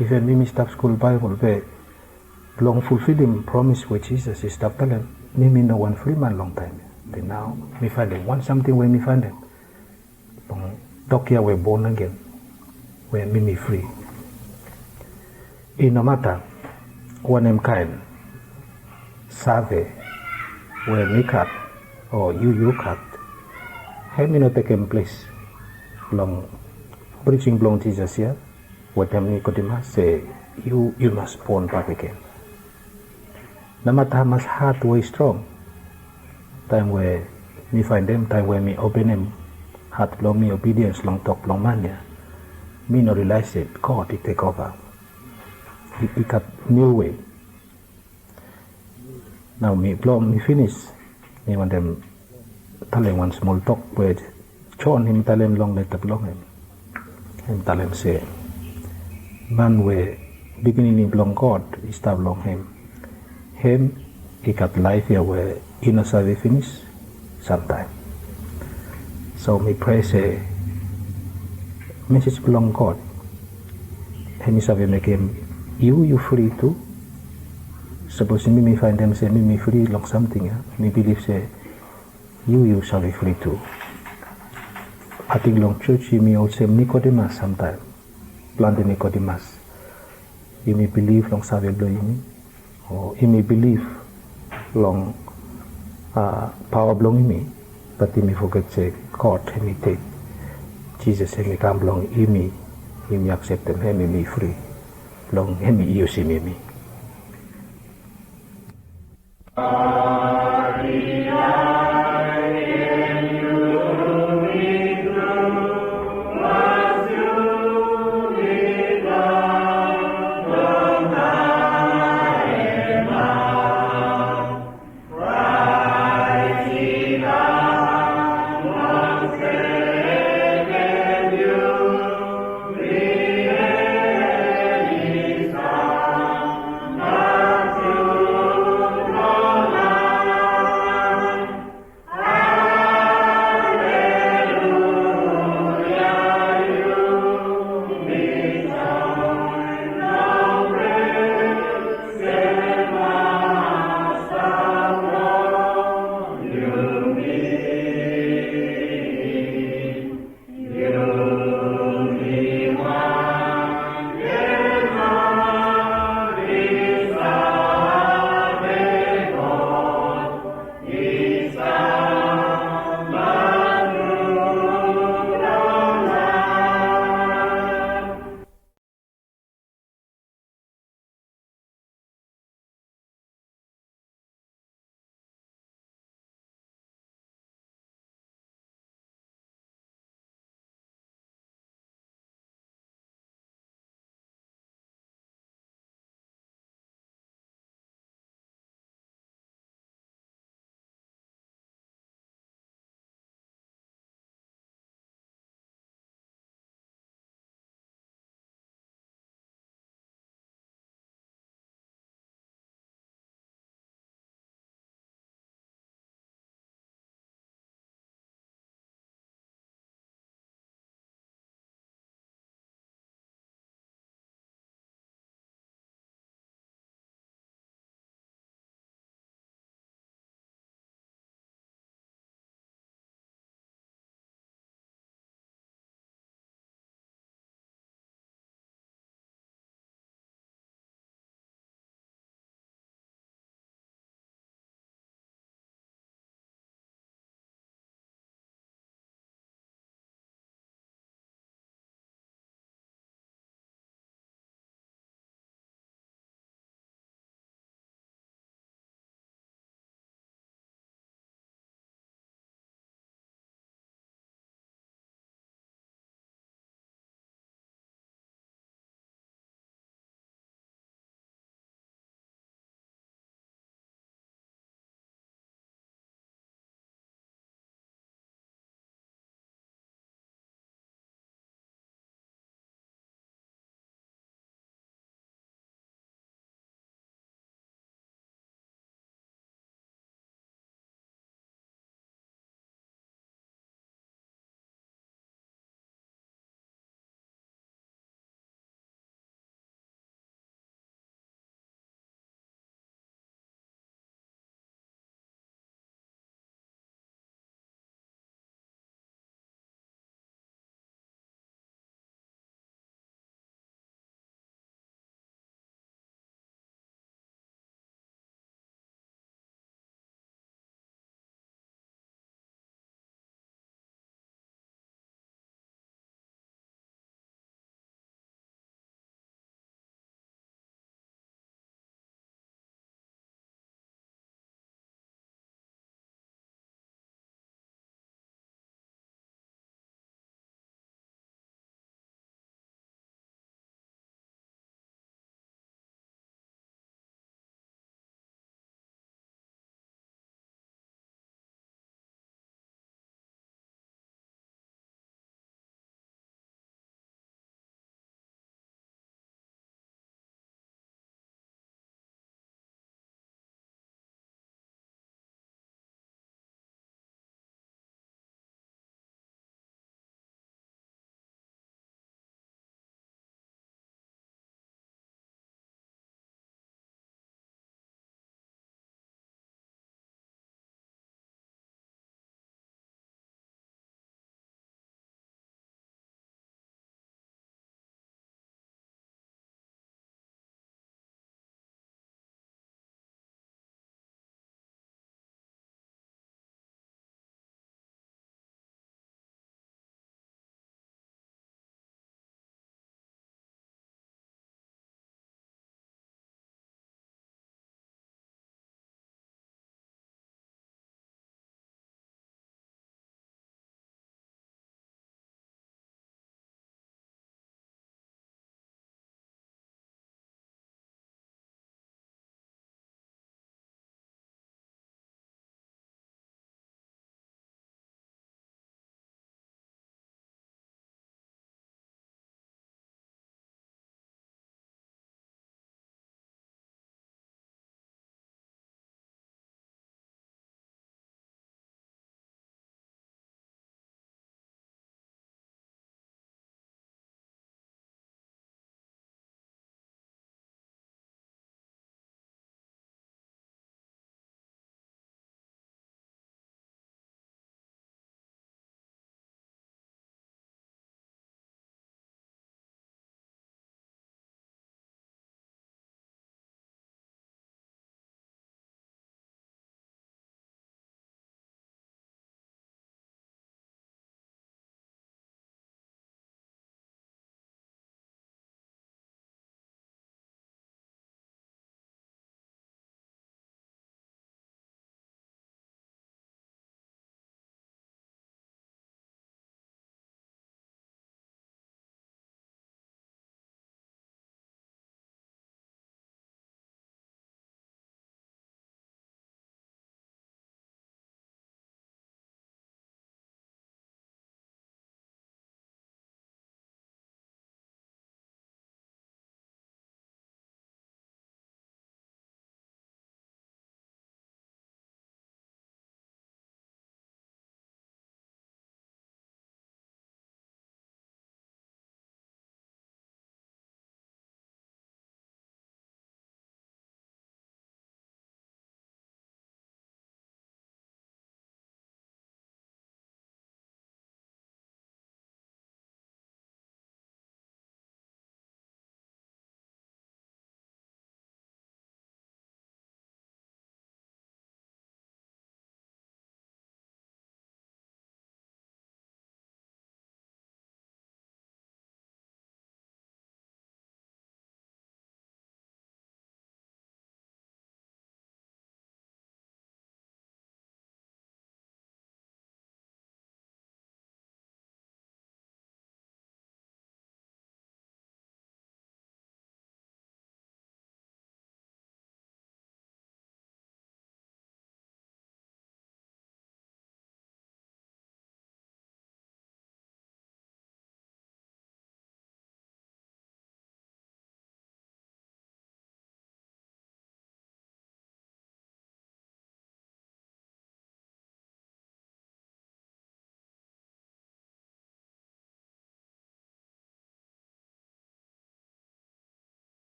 iven mi mi stap skul Baebol, be blong fulfilim promis we Jisas i stap talem, mi mi no wan fri man long taem ya. Be nao mi faenem wan samting we mi faenem long tok ya we bon agen, we mi mi fri. I no mata wanem kaen save we mi gat o yu yu gat, hem i no tekem ples long prijing blong Jisas ya wetem Nikodemas se yu yu mas bon bakegen. No mata hamas hat we i strong, taem we Mi faenem taem we mi openem hat blong mi obidiens long tok blong man ya, mi no rilaes se God i tekova. I gat niu wei. Nao mi blong mi finis, mi wantem talem wan smol tok we Jon hem i talem long leta blong hem. Hem talem se man we Pikinini blong God i stap long hem, hem i gat laef ya we i no save finis samtaem. So mi prea se mesij blong God hem i save mekem yu yu fri tu. Sapos yumi mi faenem se mi mi fri long samting ya, mi bilif se yu yu save fri tu. Ating long jos yumi olsem Nikodemas samtaem. Plante Nikodemas. Yumi bilif long save blong yumi, o yumi bilif long paoa blong yumi, bat yumi foget se God hem i ded. Jisas hem i kam blong yumi, yumi akseptem hem, yumi fri blong hem i yusim yumi.